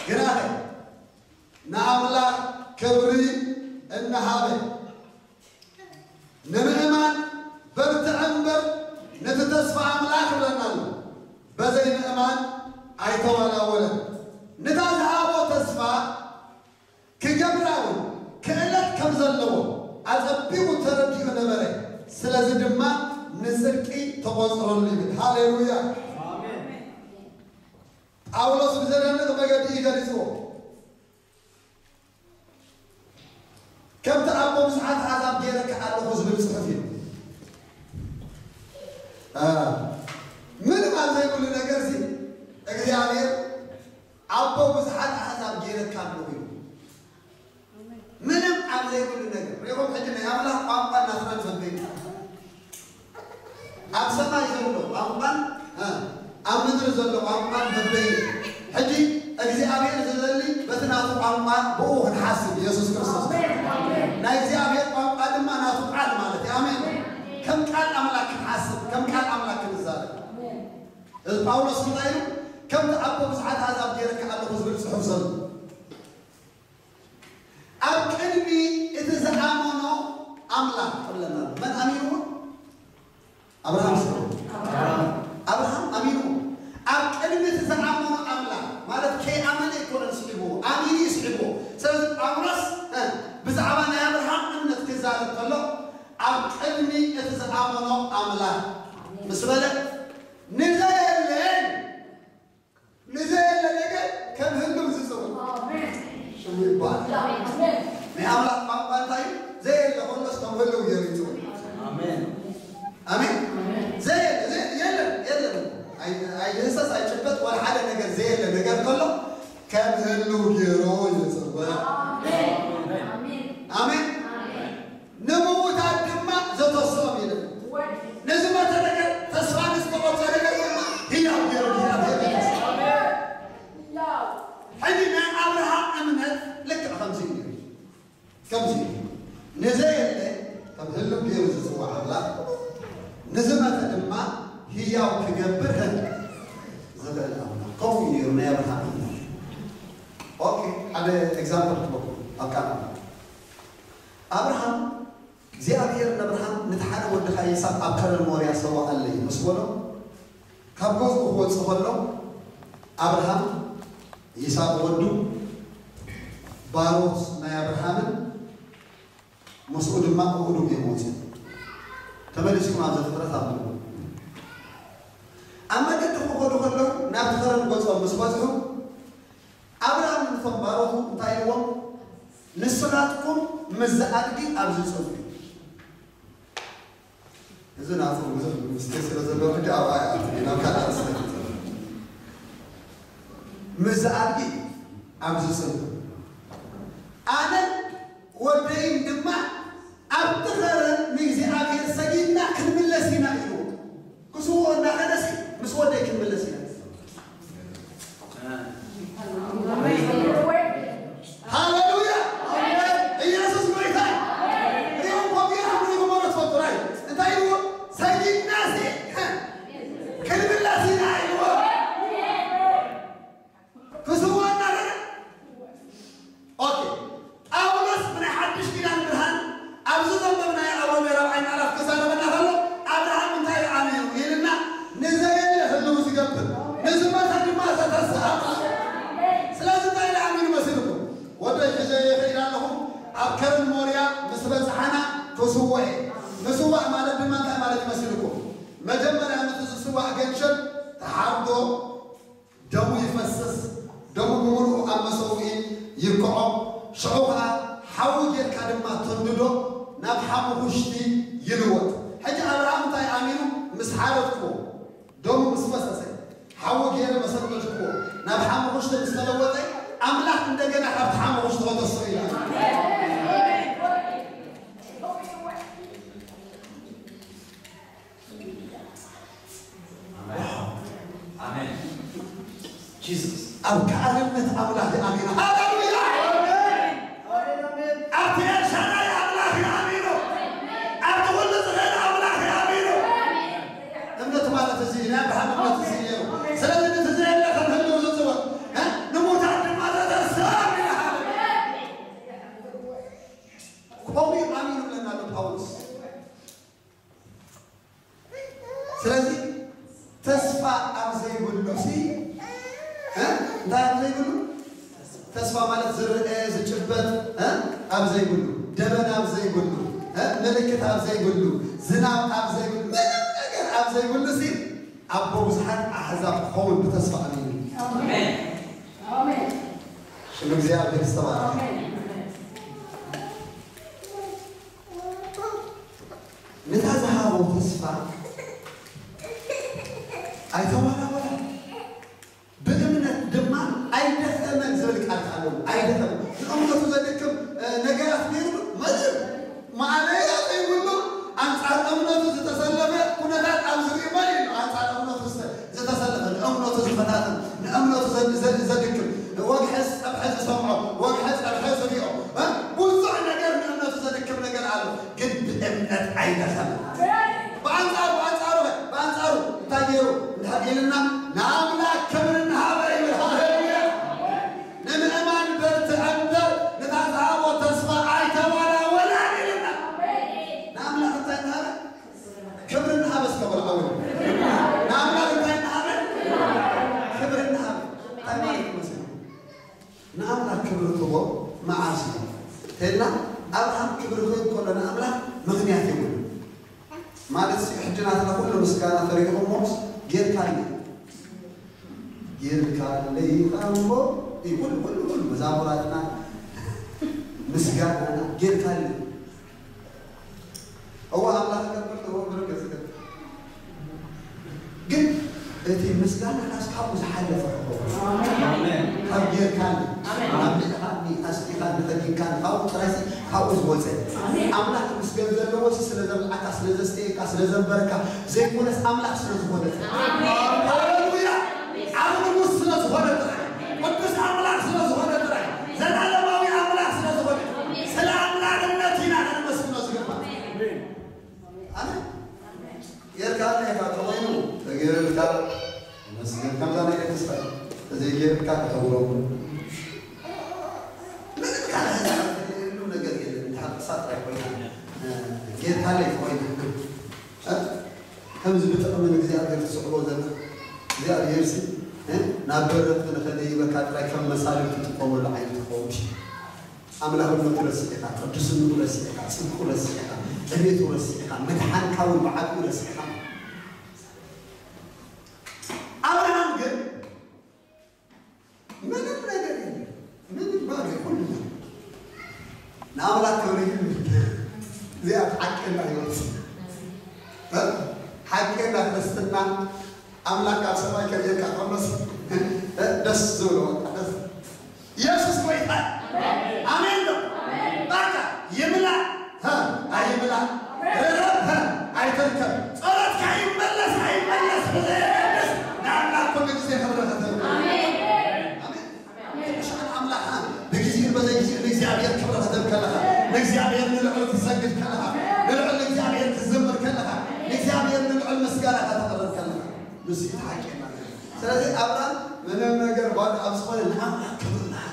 ግናኸ ንኣምላኽ ክብሪ እናሃበ ንምእማን በርትዕ እምበር፣ ነቲ ተስፋ ኣምላኽ ይብለና ኣሎ። በዘይ ምእማን ኣይተዋላወለን። ነታ ዝሃቦ ተስፋ ክገብራ እውን ክእለት ከም ዘለዎ ኣጸቢቑ ተረዲኡ ነበረ። ስለዚ ድማ ንጽድቂ ተቖጽረሉ ይብል። ሃሌሉያ! ጳውሎስ ብዘደንቕ መገዲ እዩ ገሊጽዎ። ከምቲ ኣቦ ብዙሓት ኣሕዛብ ገይረካ ኣለኹ ዝብል ጽሑፍ እዩ። አ፣ ምንም ኣብ ዘይብሉ ነገር ሲ እግዚኣብሔር ኣቦ ብዙሓት ኣሕዛብ ገይረካ ኣለኹ እዩ። ምንም ኣብ ዘይብሉ ነገር ሪኹም። ሕጂ ናይ ኣምላኽ ቋንቋ እናተረፈ ኣብ ሰማይ ዘሎ ቋንቋን፣ እ፣ ኣብ ምድሪ ዘሎ ቋንቋን በበይ። ሕጂ እግዚኣብሔር ዝደሊ በቲ ናቱ ቋንቋ ብኡ ክንሓስብ፣ ኢየሱስ ክርስቶስ። ናይ እግዚኣብሔር ቋንቋ ድማ ናቱ ቃል ማለት እዩ። ኣሜን። ከም ቃል ኣምላክ ክንሓስብ፣ ከም ቃል ኣምላክ ክንዛረብ። እዚ ጳውሎስ እንታይ ኢሉ? ከምቲ ኣቦ ብዙሓት ኣሕዛብ ገይረካ ኣለኹ ዝብል ጽሑፍ ዘሎ፣ ኣብ ቅድሚ እቲ ዝኣመኖ ኣምላኽ ክብለና ኣሎ። መን ኣሚንዎ? ኣብርሃም ስለ ኣብርሃም ኣሚንዎ። ኣብ ቅድሚ እቲ ዝኣመኖ ኣምላኽ ማለት ከይኣመነ ኣይኮነን ስዒብዎ፣ ኣሚኑ እዩ ስዒብዎ። ስለዚ ጳውሎስ፣ እ፣ ብዛዕባ ናይ ኣብርሃም እምነት ክዛረብ ከሎ ኣብ ቅድሚ እቲ ዝኣመኖ ኣምላኽ ምስ በለ ንዘየለ ንዘየለ ነገር ከም ህልው ዝጽውዕ ኣሜን። ሽሙ ይባላል። ኣሜን። ናይ ኣምላኽ ቋንቋ እንታይ እዩ? ዘየለ ከሎስ ከም ህልው ገይሩ ይጽውዕ። ኣሜን። ኣሜን። ኣሜን። ዘየለ፣ ዘየ-፣ የለን፣ የለን። ኣይ-፣ ኣይድህሰስ፣ ኣይጭበጥ፣ ወላ ሓደ ነገር ዘየለ ነገር ከሎ ከም ህልው ገይሩ ይጽውዕ። ኣሜን። ኣሜን። ኣሜን። ኣሜን። ንምዉታት ድማ ዘተስኦም ኢሉ። ንዝሞተ ነገር ተስፋ ንዝተቖርጸ ነገር ድማ ህያው ገይሩ እግዚኣብሔር ይመስገን። ሕጂ ናይ ኣብርሃም እምነት ልክዕ ከምዚ እዩ። ከምዚ እዩ። ንዘየለ ከም ህልው ገይሩ ዝጽውዕ ኣምላኽ፣ ንዝመተ ድማ ህያው ክገብር ዝኽእል ኣምላኽ። ከምኡ እዩ ነይሩ ናይ ኣብርሃም እምነት። ኦኬ፣ ሓደ ኤግዛምፕል ክበኩም ኣብ ቃል ኣምላኽ። ኣብርሃም እግዚኣብሔር ንኣብርሃም፣ "ነቲ ሓደ ወድኻ ይስሐቅ ኣብ ከረን ሞርያ ሰዋኣለይ" ምስ በሎ፣ ካብ ገዝኡ ክወጽእ ከሎ፣ ኣብርሃም ይስሐቅ ወዱ፣ ባሮት ናይ ኣብርሃምን ምስኡ ድማ ኣእዱግ እዮም ወጺኦም። ተመሊስኩም ኣብ ዘፍጥረት ኣንብቡ። ኣብ መገዲ ክኸዱ ከለዉ፣ ናብቲ ከረን ገጾም ምስ በጽሑ፣ ኣብርሃም ነቶም ባሮቱ እንታይ ኢልዎም? "ንስኻትኩም ምስዚ ኣድጊ ኣብዚ ጽንሑ." እዚ ናቱ ብዙሕ ምስጢር ስለ ዘለዎ ሕጂ ኣብኣ ኣይኣቱን፣ ናብ ካልእ ኣርእስቲ ኣይንጸርፍ። "ምስዚ ኣድጊ ኣብዚ ጽንሑ፣ ኣነን ወደይን ድማ ኣብቲ ኸረን ንእግዚኣብሔር ሰጊድና ክንምለስ ኢና" ኢሉ ክስውኦ እናኸደሲ፣ "ምስ ወደይ ክንምለስ ኢና" መሰውኢ ይርክዖ፣ ሽዑ ኸዓ ሓዊ ጌርካ ድማ ተንድዶ፣ ናብ ሓሙኽሽቲ ይልወጥ። ሕጂ ኣብርሃም እንታይ ኣሚኑ? ምስ ሓረድክዎ፣ ደሙ ምስ ፈሰሰ፣ ሓዊ ጌረ መሰንደድክዎ፣ ናብ ሓሙኽሽቲ ምስ ተለወጠ፣ ኣምላኽ እንደገና ካብቲ ሓሙኽሽቲ ከተስኦ ኢላ። ኣሜን። ጂሱስ ኣብ ከኣልነት ኣምላኽ ይኣሚኑ። ሃሌሉያ! ኣብቲ ኤልሻዳይ ኣምላኽ ይኣሚኑ። ኣብቲ ኩሉ ዝኽእል ኣምላኽ ይኣሚኑ። እምነት ማለት እዚ እዩ። ናይ ኣብርሃም እምነት እዚ እዩ ነይሩ። ስለዚ ነቲ ዘየለ ከም ህልው ዝጽውዕ፣ እ? ንሙታን ድማ ዘተስእ ኣሚኑ። ከምኡ እዩ ኣሚኑ ብለና ኣሎ ጳውሎስ። ስለዚ ተስፋ ኣብ ዘይብሉ ሲ፣ እ? እንታይ ኣብ ዘይብሉ? ተስፋ ማለት ዝርአ፣ ዝጭበጥ፣ እ? ኣብ ዘይብሉ፣ ደበና ኣብ ዘይብሉ፣ እ? ምልክት ኣብ ዘይብሉ፣ ዝናብ ኣብ ዘይብሉ፣ ምንም ነገር ኣብ ዘይብሉ ሲ፣ ኣቦ ብዙሓት ኣሕዛብ ክኸውን ብተስፋ ኣሚኑ። ኣሜን። ኣሜን። ሽም እግዚኣብሔር ዝተባረከ። ኣሜን። ነታ ዝሃቦ ተስፋ ኣይተወላወለን። ብእምነት ድማ ኣይደኸመን ዝብል ቃል ኣሎ። ኣይደኸመን። ንእምነቱ ዘድክም፣ እ፣ ነገራት ነይሩ። መድር ማዕለያ ዘይብሉ፣ ኣንጻር እምነቱ ዝተሰለፈ ኩነታት ኣብ ዝርኢ መን እዩ? ኣንጻር እምነቱ ዝተ-፣ ዝተሰለፈ፣ ንእምነቱ ዝፈታተን፣ ንእምነቱ ዘ-፣ ዘ-፣ ዘድክም፣ ወግሐ ጸብሐ ዝሰምዖ፣ ወግሐ ጸብሐ ዝሪኦ፣ እ? ብዙሕ ነገር ንእምነቱ ዘድክም ነገር ኣሎ። ግን ብእምነት ኣይደኸመን። ብኣንጻሩ፣ ብኣንጻሩ፣ ብኣንጻሩ እንታይ ገይሩ? እንድሕር ኢልና፣ ንኣምላኽ ክብሪ እናሃበ ይብል። ሃሌሉያ! ንምእማን በርትዐ እምበር፣ ነታ ዝሃቦ ተስፋ ኣይተወላወላን ኢልና። ንኣምላኽ እንታይ እናሃበ? ክብሪ እናሃበ እስከ በሉ፣ ኣሜን። ንኣምላኽ እንታይ እናሃበ? ክብሪ እናሃበ። እንታይ ማለት ይመስል? ንኣምላኽ ክብሪ ትቦ መዓስ እዩ? ተልና ኣብርሃም ክብሪ ክህብ ከሎ ንኣምላኽ ምኽንያት የብሉን። ማለት ሲ፣ ሕጂ ናትና ኩሉ ምስጋና ተሪእኹሞስ ጌርካለይ፣ ጌርካለይ ኢኻ እሞ፣ እዩ ኩሉ፣ ኩሉ፣ ኩሉ መዛሙራትና ምስጋናና ጌርካለይ። እዋ ኣምላኽ ከብል፣ እዋ ብረከት ዝከብል። ግን እቲ ምስጋና ካስ ካብኡ ዝሓለፈ ክኸውን። ኣሜን። ካብ ጌርካኒ፣ ኣሜን። ኣምሊእኻኒ፣ ኣስጢኻኒ፣ ተጊንካኒ፣ ካብኡ ጥራይሲ፣ ካብኡ ዝወፀ። ኣሜን። ኣምላኽ ምስገን ዘለዎሲ ስለ ዘብልዓካ፣ ስለ ዘስተየካ፣ ስለ ዘንበረካ ዘይኮነስ ኣምላኽ ስለ ዝኾነ ጥራይ። ኣሜን። ሃሌሉያ! ዓቢ ንጉስ ስለ ዝኾነ ጥራይ። ቅዱስ ኣምላኽ ስለ ዝኾነ ጥራይ። ዘላለማዊ ኣምላኽ ስለ ዝኾነ። ስለ ኣምላኽነት ኢና ነመስግኖ ዝግባእ። ኣሜን። ጌርካለይ ኢኻ ተኾይኑ፣ ተጌርካ ተመስገን። ከምዛ ናይ ደቂ እስራኤል፣ ተዘይጌርካ ከተውረቡ። ምንም ካልእ ዘድልየሉ ነገር የለን። እንድሕር ቅሳ ጥራይ ኮይና፣ እ፣ ጌርካለይ ተኾይና። እ? ከምዚ ብጥቕሚ ንእግዚኣብሔር ትስዕቦ ዘላ እግዚኣብሔር ሲ፣ እ? ናብ በረኽቲ ንኸደይበካ ጥራይ ከም መሳልል ትጥቀመሉ ዓይነት ትኸውን። ኣምላኽነቱ ረሲዕካ፣ ቅዱስንኡ ረሲዕካ፣ ጽድቁ ረሲዕካ፣ ዕቤቱ ረሲዕካ፣ ምድሓንካ እውን ብዓቢኡ ረሲዕካ። ኣብርሃም ግን ምንም ነገር የለን። ምንም ባዶ ኩሉ። ንኣምላኽ ክብሪ ይሁን። እዚኣ ሓቀኛ ህይወት። እ? ሓቀኛ ክርስትና ኣምላኽ ካብ ሰማይ ከርእየካ ከሎስ፣ እ? ደስ ዝብሎ በቃ ደስ። ኢየሱስ ጎይታ። ኣሜን ዶ? በቃ ይምላእ፣ እ፣ ኣይምላእ፣ ርረብ፣ እ፣ ኣይተርከብ። ጸሎትካ ይመለስ ኣይመለስ ብዘየገድስ ንኣምላኽ ኩሉ ግዜ ክብሪ ከተርክብ። ኣሜን። ኣሜን። ቅዱሳን ኣምላኽ ብግዜኡ በዘይ ግዜኡ ንእግዚኣብሔር ክብሪ ከተብ ከለኻ፣ ንእግዚኣብሔር ንልዑል ትሰግድ ከለኻ፣ ንልዑል ንእግዚኣብሔር ትዝምር ከለኻ፣ ንእግዚኣብሔር ንልዑል ምስጋና ከተቕርብ ከለኻ፣ ንሱ እዩ ተሓቂርና። ስለዚ ኣብርሃም ምንም ነገር ባዶ ኣብ ዝኾነ ንኣምላኽ ክብሪ ንሃብ፣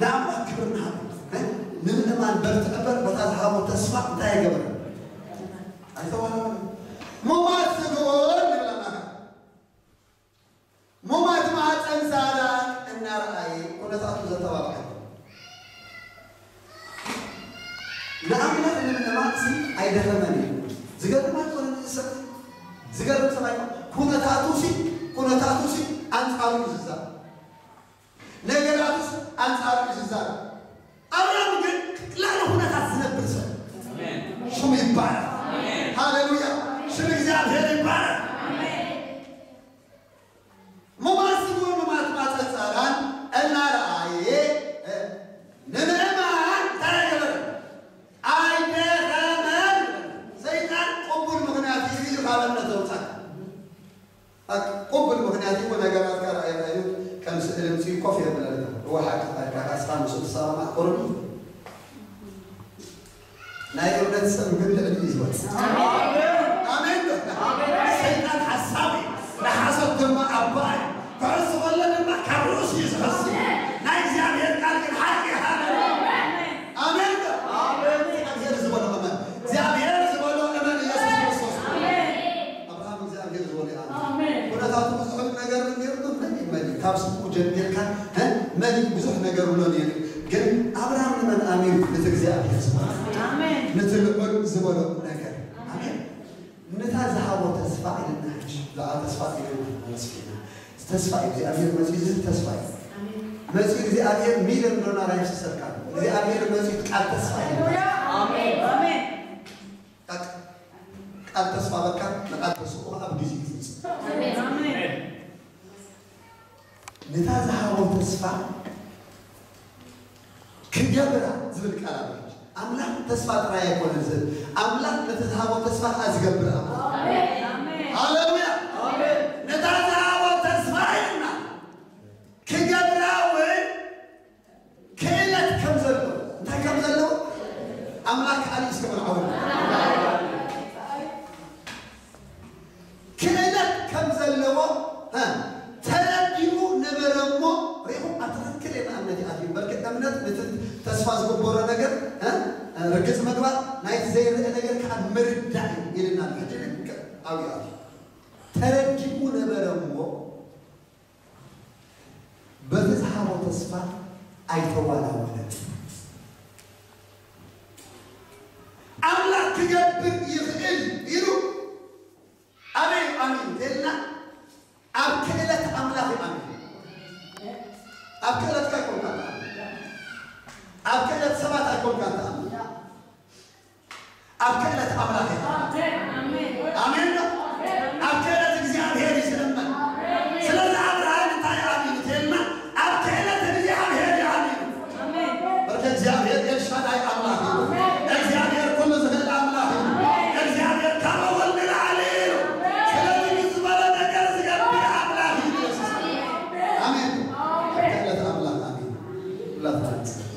ንኣምላኽ ክብሪ ንሃብ። እ? ንምእማን በርትዕ እምበር በታ ዝሃቦ ተስፋ እንታይ ኣይገበረን? ኣይተዋረደን። ሙማት ስግኡን ይብለና። ሙማት ማዕፀን ሳራ እናረኣየ ኩነታቱ ዘተባብዓሉ። ንኣምላኽ ንምእማን ሲ ኣይደኸመን እዩ። ዝገርም ኣይኮነን እዚ ሰብ። ዝገርም ሰብ ኣይኮነን። ኩነታቱ ሲ፣ ኩነታቱ ሲ ኣንጻሩ እዩ ዝዛረብ። ነገራቱ ሲ ኣንጻሩ እዩ ዝዛረብ። ኣብርሃም ግን ልዕሊ ኩነታት ዝነብር ሰብ ሽሙ ይባረክ። ሃሌሉያ! ሽም እግዚኣብሔር ይባረክ። ሞማስን ወሞማት ማጸጻራን እናረኣየ ንምእማን እንታይ ገበረ? ኣይደኸመን። ሰይጣን ቅቡል ምኽንያት እዩ ካብ እምነት ዘውጻእ። ቅቡል ምኽንያት እዩ። ነገራትካ ርኣየ ርኣዩ ከም ስእሊ ምጽኡ ኮፍ የብለልካ። እወ ሓቂ ቃልካ ካስኻ ምስ እትሰማማዕ ቁሩብ እዩ። ናይ እምነት ሰብ ግን ልዕሊ እዩ ዝወጽእ። ኣሜን። ሰይጣን ሓሳዊ ንሓሶት ድማ ኣባ እዩ። ክሕሱ ከሎ ድማ ካብ ርእሱ እዩ ዝሕሱ። ናይ እግዚኣብሔር ቃል ግን ሓቂ እዩ። ሃሌሉያ። ኣሜን። እግዚኣብሔር ዝበሎ እመን። እግዚኣብሔር ዝበሎ እመን። ኢየሱስ ክርስቶስ። ኣብርሃም እግዚኣብሔር ዝበሎ ይኣምን። ኩነታቱ ብዙሕ ነገር ነይሩ። መን እዩ፣ መን እዩ? ካብ ስሙ ጀሚርካ፣ እ፣ መን እዩ? ብዙሕ ነገር ብሎ ነይሩ። ግን ኣብርሃም ንመን ኣሚኑ? ነቲ እግዚኣብሔር ዝበሎ። ኣሜን። ነቲ ልዑል ዝበሎ ነገር። ኣሜን። ነታ ዝሃቦ ተስፋ ኢልና ሕጂ፣ ብዛዕባ ተስፋ ኢልና ክንመለስ ኢና። ተስፋ እዩ። እግዚኣብሔር መጺኡ ዝህብ ተስፋ እዩ። መጺኡ እግዚኣብሔር ሚልዮን ዶላር ኣይፍስሰልካ። እግዚኣብሔር መጺኡ ቃል ተስፋ እዩ። ኣሜን። ኣሜን። ቃል፣ ቃል ተስፋ በቃ ንቃል ተስፋ ኣብ ግዜ ይፍጽም። ኣሜን። ኣሜን። ነታ ዝሃቦ ተስፋ ክገብራ ዝብል ቃል ኣሎ። ኣምላኽ ተስፋ ጥራይ ኣይኮነን ዝህብ። ኣምላኽ ነቲ ዝሃቦ ተስፋ ከኣ ዝገብር ኣምላኽ። ኣሜን። ኣሜን። ሃሌሉያ። ኣሜን። ነታ ዝሃቦ ተስፋ ኢልና ክገብራ እውን ክእለት ከም ዘለዎ፣ እንታይ ከም ዘለዎ ኣምላኽ ከኣ እስከ መልዓወሉ። ክእለት ከም ዘለዎ፣ እ፣ ተረዲኡ ነበረ እሞ፣ ሪኹም ኣብ ትኽክል የመኣምነት ይኣትዩ። በርግጥ እምነት ነቲ ተስፋ ዝግበሮ ነገር፣ እ፣ ርግጽ ምግባር፣ ናይቲ ዘይርአ ነገር ከኣ ምርዳእ እዩ ኢልና ኣሎ። ሕጂ ልክዕ ኣብኡ ይኣትዩ። ተረዲኡ ነበረ እሞ፣ በቲ ዝሃቦ ተስፋ ኣይተዋላወለን። ኣምላኽ ክገብር ይኽእል ኢሉ ኣበይ ኣሚኑ እንተልና፣ ኣብ ክእለት ኣምላኽ እዩ ኣሚኑ። ኣብ ክእለትካ ኣይኮንካ ትኣምን። ኣብ ክእለት ሰባት ኣይኮንካ ትኣምን። ኣብ ክእለት ኣምላኽ እዩ። ኣሜን። ኣሜን። ኣሜን ዶ? ኣብ ክእለት እግዚኣብሔር እዩ ዝእመን። ስለዚ ኣብርሃም እንታይ ኣሚኑ እንተልና፣ ኣብ ክእለት እግዚኣብሔር እዩ ኣሚኑ። ኣሜን። በቃ እግዚኣብሔር ኤልሻዳይ ኣምላኽ እዩ። ኣሜን። እግዚኣብሔር ኩሉ ዝኽእል ኣምላኽ እዩ። ኣሜን። እግዚኣብሔር ካብ ወልድ ንላዕሊ እዩ። ኣሜን። ስለዚ ንዝበሎ ነገር ዝገብር ኣምላኽ እዩ ኢየሱስ። ኣሜን። ኣሜን። ኣብ ክእለት ኣምላኽ ኣሜን። ኩላትና ንጽሊ።